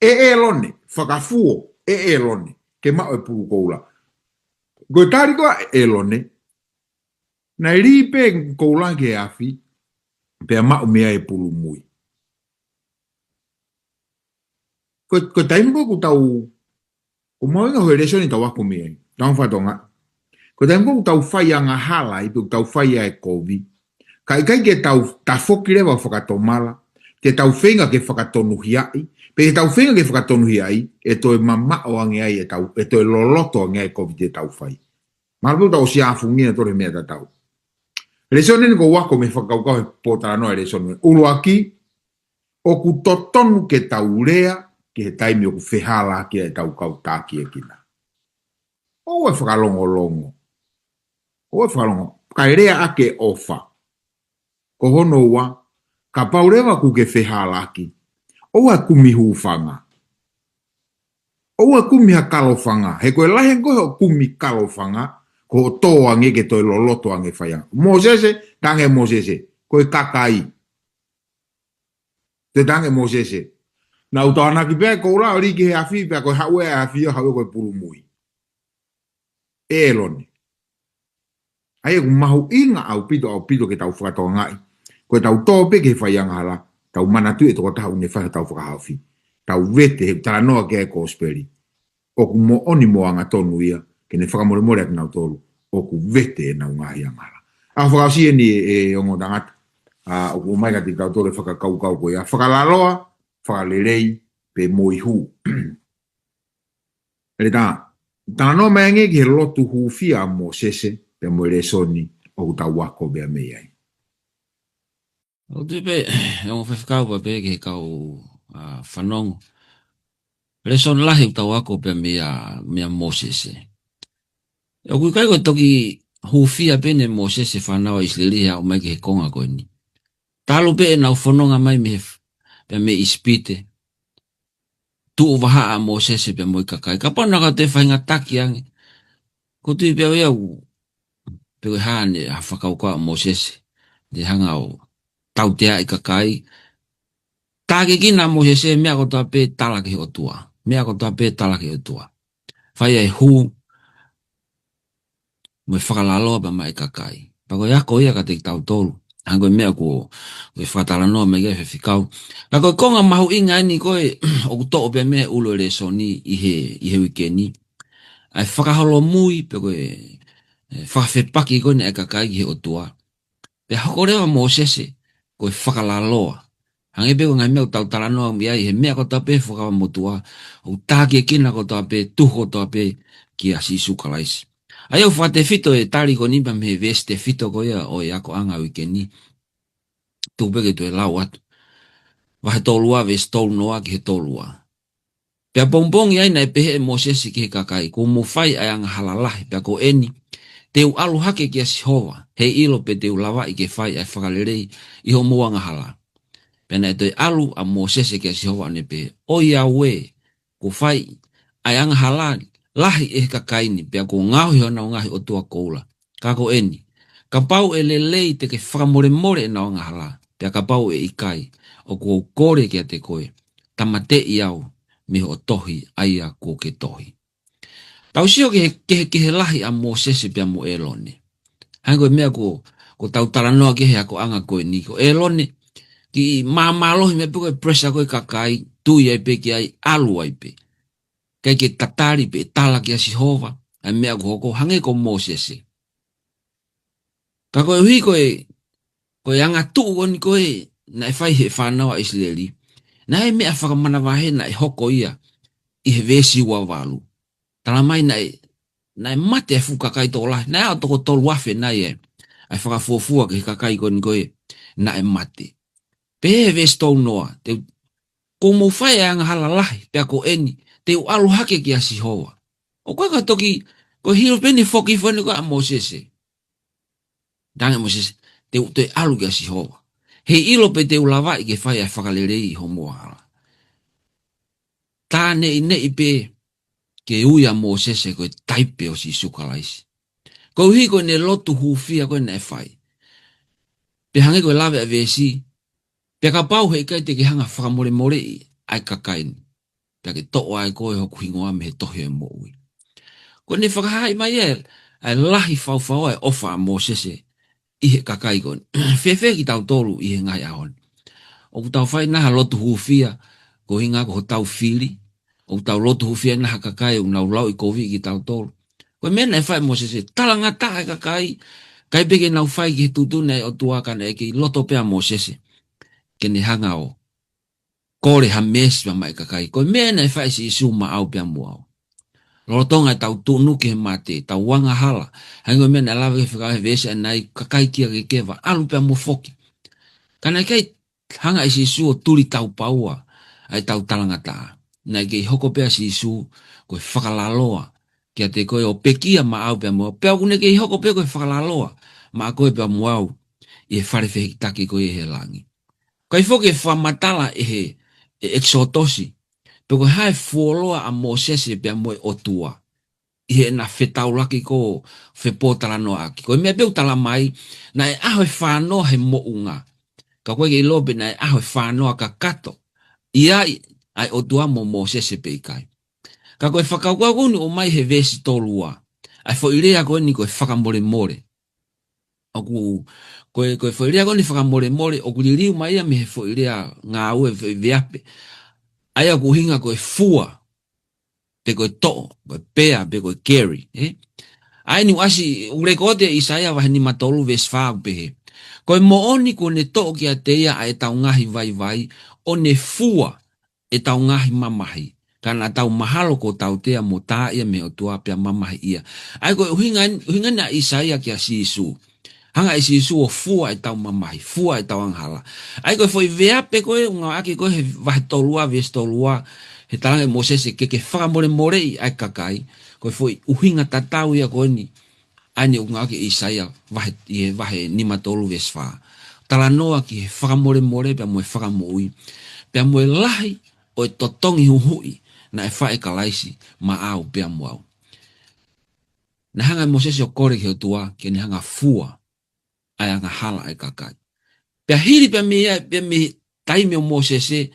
ʻe ʻĒlone, fakafuo, ʻe ʻĒlone, ke maʻu e pulu koula. Ko e tali ko ē ʻa ʻĒlone, naʻe lī pē koula ki he afi, pea maʻu mei ai e pulu mui. Ko, ko e taimi ko ē ʻoku tau, ʻoku mahuʻinga hoʻo lēsoni tau ako mei ai. Tau fakatonga. Ko e taimi ko ē ʻoku tau fai angahala ai, pe ʻoku tau fai ʻa e kovi. Ka ʻikai ke tau tafoki leva fakatomala, te tau feinga ke fakatonuhiaʻi, pe te tau feinga ke fakatonuhiaʻi, ʻe toe mamaʻo ange ai, ʻe tau, ʻe toe loloto ange ai e kovi te tau fai. Mahalo pē ʻoku tau ʻosi ʻafungia tole meʻa tatau. Lēsoni eni ʻoku ou ako mei he fakakaukau he pōtalanoa e lēsoni. ʻUluaki, ʻoku totonu ke tau lea ki he taimi ʻoku fehālaaki ai ʻetau kau tākiekina. ʻOua ʻe fakalongolongo. ʻOua ʻe fakalongo. Kae lea ʻaki e ʻofa. Ko hono ua, kapau leva ʻoku ke fehālaaki, ʻoua ʻe kumi hūfanga. ʻOua ʻe kumi ha kalofanga. He ko e lahi ange ko ē hoʻo kumi kalofanga, ko hoʻo tō ange ke toe loloto ange e faianga. Mōsese, talaange ʻe Mōsese, ko e kakai. Toe talaange ʻe Mōsese, naʻa ku tānaki pē koula ʻo lī ki he afi, pea ko e haʻu ʻa e afi ʻo haʻu ko e pulu mui. ʻĒlone. ʻA ia ʻoku mahuʻinga ʻaupito, ʻaupito ke tau fakatokangaʻi. Ko ʻetau tō pē ki he faiangahala, tau manatuʻi e tokotaha ʻoku ne fai hotau fakahaofi. Tau vete he talanoa ki ai e kosipeli. ʻOku moʻoni mo angatonu ia, ke ne fakamolemole ʻa kinautolu ʻoku vete ʻenau ngaahi angahala. ʻA e fakaʻosi eni ʻe, ʻe ongo tangata, ʻa, ʻoku ʻomai kiate kitautolu e fakakaukau ko ia. Fakalaloa, fakalelei, pe mo e hū. ʻEletā, talanoa mai ange ki he lotu hūfia ʻa Mōsese, pea mo e lēsoni ʻoku tau ako pea mei ai. ʻOku tui pē, ʻe ongo faifekau pea pehē ki he kau, ʻa, fanongo. Lēsoni lahi ʻoku tau ako pea meia, meia Mōsese. ʻOku ʻikai ko e toki hūfia pē eni ʻe Mōsese e fānau ʻa ʻIsileli he aʻu mai ki he konga ko eni. Talu pē ʻenau fononga mai mei he f-, pea mei ʻIsipite. Tuʻu vahaʻa ʻa Mōsese pea mo e kakai. Kapau naʻa ka toe faingataʻa ange. ʻOku tui pē au ia ʻoku, pe ko e hā eni ha fakakaukau ʻa Mōsese. Ne hanga ʻo tauteaʻi e kakai. Tākiekina ʻa Mōsese e meʻa kotoa pē tala ki he ʻOtua. Meʻa kotoa pē tala ki he ʻOtua. Fai ai e hū, mo e fakalaloa pea maʻa e kakai. Pea ko e ako ia kiate kitautolu. Hangē ko e meʻa ko ē, ko e fakatalanoa mai ki ai e faifekau. Ka ko e konga mahuʻinga eni ko ē, ʻoku toʻo pē mei he ʻulu e lēsoni ʻi he, ʻi he uike ni. ʻA e fakaholomui pe ko e, e, fakafepaki ko eni ʻa e kakai ki he ʻOtua. Pea hoko leva ʻa Mōsese, ko e fakalaloa. Hangē pē ko e ngaahi meʻa ʻoku tau talanoa mei ai, he meʻa kotoa pē fakavamotuʻa, ʻoku tākiekina kotoa pē, tuhu kotoa pē kia Sīsū Kalaisi. ʻA ia ʻoku fakatefito e tali ko eni pea mei he veesi tefito ko ia ʻo e akoʻanga uike ni. Tuku pē ke u toe lau atu. Vahe tolu ua, veesi tolu noa ki he tolu ua. Pea pongipongi ai naʻe pehē ʻe Mōsese ki he kakai, kuo mou fai ʻa e angahala lahi, pea ko eni, te u ʻalu hake kia Sihova, heiʻilo pe te u lavaʻi ke fai ʻa e fakalelei ʻi hoʻomou angahala. Pea naʻe toe ʻalu ʻa Mōsese kia Sihova ʻo ne pehē, ʻOiauē, ʻoku fai ʻa e angahala lahi ʻe he kakai ni, pea kuo ngaohi honau ngaahi ʻotua koula. Ka ko eni, kapau ʻe lelei te ke fakamolemole ʻenau angahala, pea kapau ʻe ʻikai, ʻoku ou kole kiate koe, tāmateʻi au mei hoʻo tohi ʻa ia kuo ke tohi. Tau sio ki he, ki he, ki he lahi ʻa Mōsese pea mo ʻĒlone. Hangē ko e meʻa ko, ko ʻetau talanoa ki he akoʻanga ko eni ko ʻĒlone, kiʻi māmālohi mai pē ko e pressure ko e kakai, tui ai pē ki ai, ʻalu ai pē. ʻIkai ke tatali pe tala kia Sihova ʻa e meʻa kuo hoko hangē ko Mōsese. Ka koeʻuhi ko e, ko e angatuʻu ko eni ko ē naʻe fai he fānau ʻa ʻIsileli, naʻe meʻa fakamanavahē naʻe hoko ia ʻi he veesi ua valu. Tala mai naʻe, naʻe mate e fuʻu kakai tokolahi, naʻe aʻu toko tolu afe nai e, ʻa e fakafuofua ki he kakai ko eni ko ē naʻe mate. Pehē he veesi tolu noa, te u Kuo mou fai e angahala lahi, pea ko eni, te u ʻalu hake kia Sihova. ʻOku ʻikai ko e toki, ko e hilo pē ʻene foki hifo eni ko ē ʻa Mōsese. Talaange ʻe Mōsese, te u toe ʻalu kia Sihova. Heiʻilo pe te u lavaʻi ke fai ʻa e fakalelei ʻi homou angahala. Tā neʻineʻi pē ke ui ʻa Mōsese ko e taipe ʻo Sīsū Kalaisi. Koeʻuhi ko ʻene lotu hūfia ko ē naʻe fai. Pea hangē ko e lave ʻa e veesi, pea kapau heʻikai te ke hanga fakamolemoleʻi ʻa e kakai ni, pea ke toʻo ai koe hoku hingoa mei he tohi ʻo e moʻui. Ko ʻene fakahaaʻi mai ʻa e, ʻa e lahi fau ʻa e ʻofa ʻa Mōsese ʻi he kakai ko eni. Fēfē kitautolu ʻi he ngaahi ʻaho ni? ʻOku tau fai nai ha lotu hūfia, ko e ʻuhinga ko hotau fili, ʻoku tau lotu hūfia nai ha kakai ʻoku nau lauʻikoviʻi kitautolu. Ko e meʻa naʻe fai ʻe Mōsese, talangataʻa e kakai, ʻikai pē ke nau fai ki he tuʻutuʻuni ʻa e ʻOtua ka naʻe kei loto pē ʻa Mōsese ke ne hanga ʻo kole ha meesi maʻa e kakai. Ko e meʻa naʻe fai ʻe Sīsū maʻau pea mo au. Lolotonga ʻetau tuʻunuku ki he mate, ʻetau angahala. Hangē ko e meʻa naʻe lave ki ai e fekau he veesi ʻanenai, kakai kia kekeva, ʻalu pea mo foki. Ka naʻe ʻikai hanga ʻe Sīsū ʻo tuli taupaua ʻa ʻetau talangataʻa. Naʻe kei hoko pē ʻa Sīsū ko e fakalaloa kiate koe ʻo pekia maʻau pea mo au. Pea ʻoku ne kei hoko pē ko e fakalaloa maʻa koe pea mo au ʻi he fale fehikitaki ko ia ʻi he langi. ʻIkai foki ke fakamatala ʻe he, ʻe ʻEkisotosi pe ko e hā e fuoloa ʻa Mōsese pea mo e ʻOtua ʻi heʻena fetaulaki ko ē fepōtalanoaʻaki. Ko e meʻa pē ʻoku tala mai, naʻe ʻaho ʻe fānoa he moʻunga. Ka ʻoku ʻikai ke ʻilo pe naʻe ʻaho ʻe fānoa kakato ia ʻi ai ʻa e ʻOtua mo Mōsese pe ʻikai. Ka ko e fakakaukau ko eni ʻoku ʻomai he veesi tolu ua. ʻA e foʻi lea ko eni ko e fakamolemole. ʻOku, ko e, ko e foʻi lea ko eni fakamolemole, ʻoku liliu mai ia mei he foʻi lea ngāue, foʻi veape. ʻA ia ʻoku ʻuhinga ko e fua, pe ko e toʻo, ko e pea, pe ko e carry, ē? ʻA eni ʻoku ʻasi, ʻoku lekooti ʻe ʻAisea vahe nima tolu veesi fā ʻoku pehē, ko e moʻoni kuo ne toʻo kiate ia ʻa ʻetau ngaahi vaivai, ʻo ne fua ʻetau ngaahi mamahi, ka naʻa tau mahalo kuo tautea mo taaʻi ia mei he ʻOtua pea mamahiʻia. ʻA ia ko e ʻuhinga, ʻuhinga eni ʻa ʻAisea kia Sīsū. Hanga ʻe Sīsū ʻo fua ʻetau mamahi, fua ʻetau angahala. ʻA ia ko e foʻi veape ko ē ʻoku ngāueʻaki ko ē he vahe tolu ua, veesi tolu ua, he talaange ʻe Mōsese ke ke fakamolemoleʻi ʻa e kakai, ko e foʻi ʻuhinga tatau ia ko eni ʻa eni ʻoku ngāueʻaki ʻe ʻAisea vahe, ʻi he vahe nima tolu veesi fā. Talanoa ki he fakamolemole pea mo e fakamoʻui, pea mo e lahi ʻo e totongi huhuʻi naʻe fai ʻe Kalaisi maʻau pea mo au. Naʻe hanga ʻe Mōsese ʻo kole ki he ʻOtua ke ne hanga fua ʻa e angahala ʻa e kakai. Pea hili pea mei ai, pea mei he taimi ʻo Mōsese,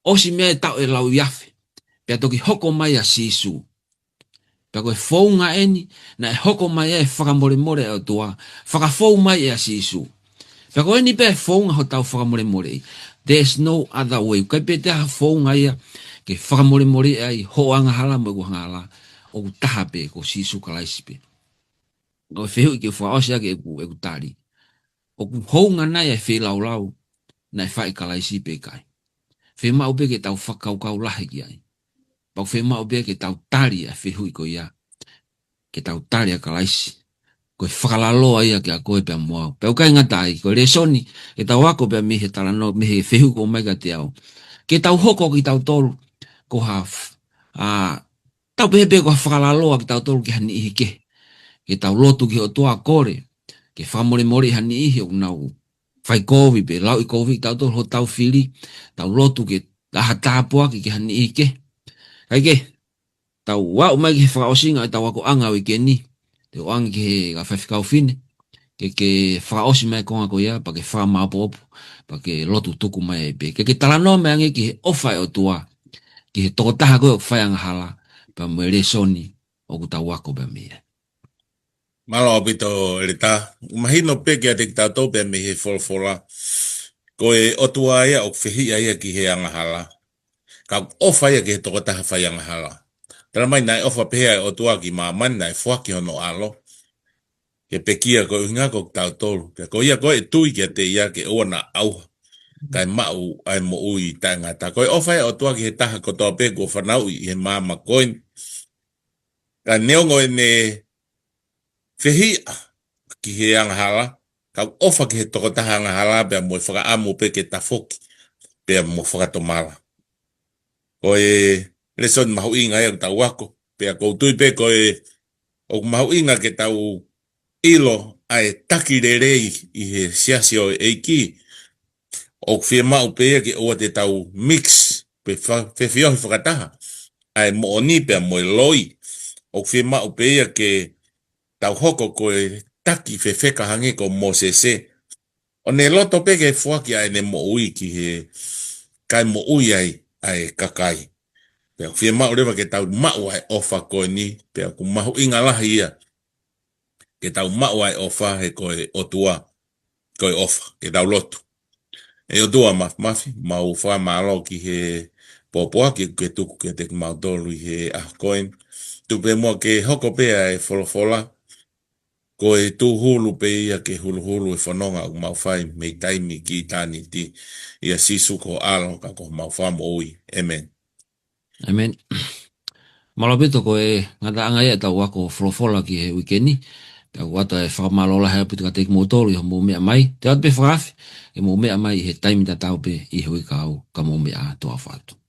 ʻosi mei ai e taʻu ʻe lauiafe, pea toki hoko mai ʻa Sīsū. Pea ko e founga eni, naʻe hoko mai ai e fakamolemole ʻa e ʻOtua, fakafou mai ʻa Sīsū. Pea ko eni pē founga hotau fakamolemoleʻi. There's no other way. ʻIkai pē toe ha founga ia ke fakamolemoleʻi ai hoʻo angahala mo ʻeku angahala, ʻoku taha pē ko Sīsū Kalaisi pē. Ko e fehuʻi ke fakaʻosi ʻaki ʻeku, ʻeku tali. ʻOku hounga nai ʻa e feilaulau naʻe fai ʻe Kalaisi pe ʻikai? Fiemaʻu pē ke tau fakakaukau lahi ki ai. Pea ʻoku fiemaʻu pē ke tau tali ʻa e fehuʻi ko ia. Ke tau tali ʻa Kalaisi. Ko e fakalaloa ia kiate koe pea mo au. Pea ʻoku ʻikai ngata ai, ko e lēsoni ke tau ako pea mei he talanoa, mei he fehuʻi ʻoku ʻomai kiate au. Ke tau hoko kitautolu ko ha f-, ʻa, tau pehē pē ko ha fakalaloa kitautolu ki ha niʻihi kehe. Ke tau lotu ki he ʻOtua ʻo kole ke fakamolemoleʻi ha niʻihi ʻoku nau fai kovi pe lauʻikoviʻi kitautolu hotau fili, tau lotu ke ʻai ha tāpuaki ki ha niʻihi kehe. Kae kehe, tau aʻu mai ki he fakaʻosinga ʻetau akoʻanga ʻo e uike ni, te u ʻoange ki he kau faifekau fefine ke, ke fakaʻosi mai e konga ko ia, pea ke fakamāopoopo, pea ke lotu tuku mai ai pē. Ke, ke talanoa mai ange ki he ʻofa ʻa e ʻOtua ki he tokotaha ko ē ʻoku fai angahala, pea mo e lēsoni ʻoku tau ako pea mei ai. Mālō ʻaupito, ʻEletā. ʻOku mahino pē kiate kitautolu pea mei he folofola, ko e ʻOtua ia ʻoku fehiʻa ia ki he angahala, ka ʻoku ʻofa ia ki he tokotaha fai angahala. Tala mai naʻe ʻofa pehē ʻa e ʻOtua ki māmani, naʻe foaki hono ʻAlo ke pekia koeʻuhinga ko kitautolu, pea ko ia ko ē ʻe tui kiate ia ke ʻoua naʻa ʻauha, kae maʻu ʻa e moʻui taʻengata. Ko e ʻofa ia ʻa e ʻOtua ki he taha kotoa pē kuo fanauʻi ʻi he māmani ko eni. Ka neongo ʻene fehiʻa ki he angahala, ka ʻoku ʻofa ki he tokotaha angahala pea mo e fakaʻamu pē ke tafoki pea mo fakatomala. Ko e lēsoni mahuʻinga ia ʻoku tau ako, pea ʻoku ou tui pē ko e ʻoku mahuʻinga ke tau ʻilo ʻa e taki lelei ʻi he siasi ʻo e ʻEiki. ʻOku fiemaʻu pē ia ke ʻoua te tau mix pe fa-, fefiohi fakataha ʻa e moʻoni pea mo e loi. ʻOku fiemaʻu pē ia ke tau hoko ko e taki fefeka hangē ko Mōsese, ʻo ne loto pē ke foaki ʻa ʻene moʻui ki he kae moʻui ai ʻa e kakai. Pea ʻoku fiemaʻu leva ke tau maʻu ʻa e ʻofa ko eni, pea ʻoku mahuʻinga lahi ia ke tau maʻu ʻa e ʻofa he ko e ʻOtua, ko e ʻofa, ke tau lotu. ʻE ʻOtua Māfimafi, mau fakamālō ki he pōpoaki ʻoku ke tuku kiate kimautolu ʻi he ʻaho ko eni. Tuku pē muʻa ke hoko pē ʻa e folofola, ko e tūhulu pē ia ke huluhulu e fononga ʻoku mau fai mei taimi ki ʻitāniti. ʻIa Sīsū ko ho ʻAlo ka ko homau Fakamoʻui. ʻĒmeni. ʻĒmeni. Mālō ʻaupito, ko e ngataʻanga ia ʻetau ako folofola ki he uike ni. Pea ʻoku ʻoatu e fakamālō lahi ʻaupito kiate kimoutolu ʻi hoʻomou meʻa mai. Te u ʻoatu pē fakaafe ke mou meʻa mai ʻi he taimi tatau pē ʻi he uike kahaʻu, ka mou meʻa ā, toa ʻofa atu.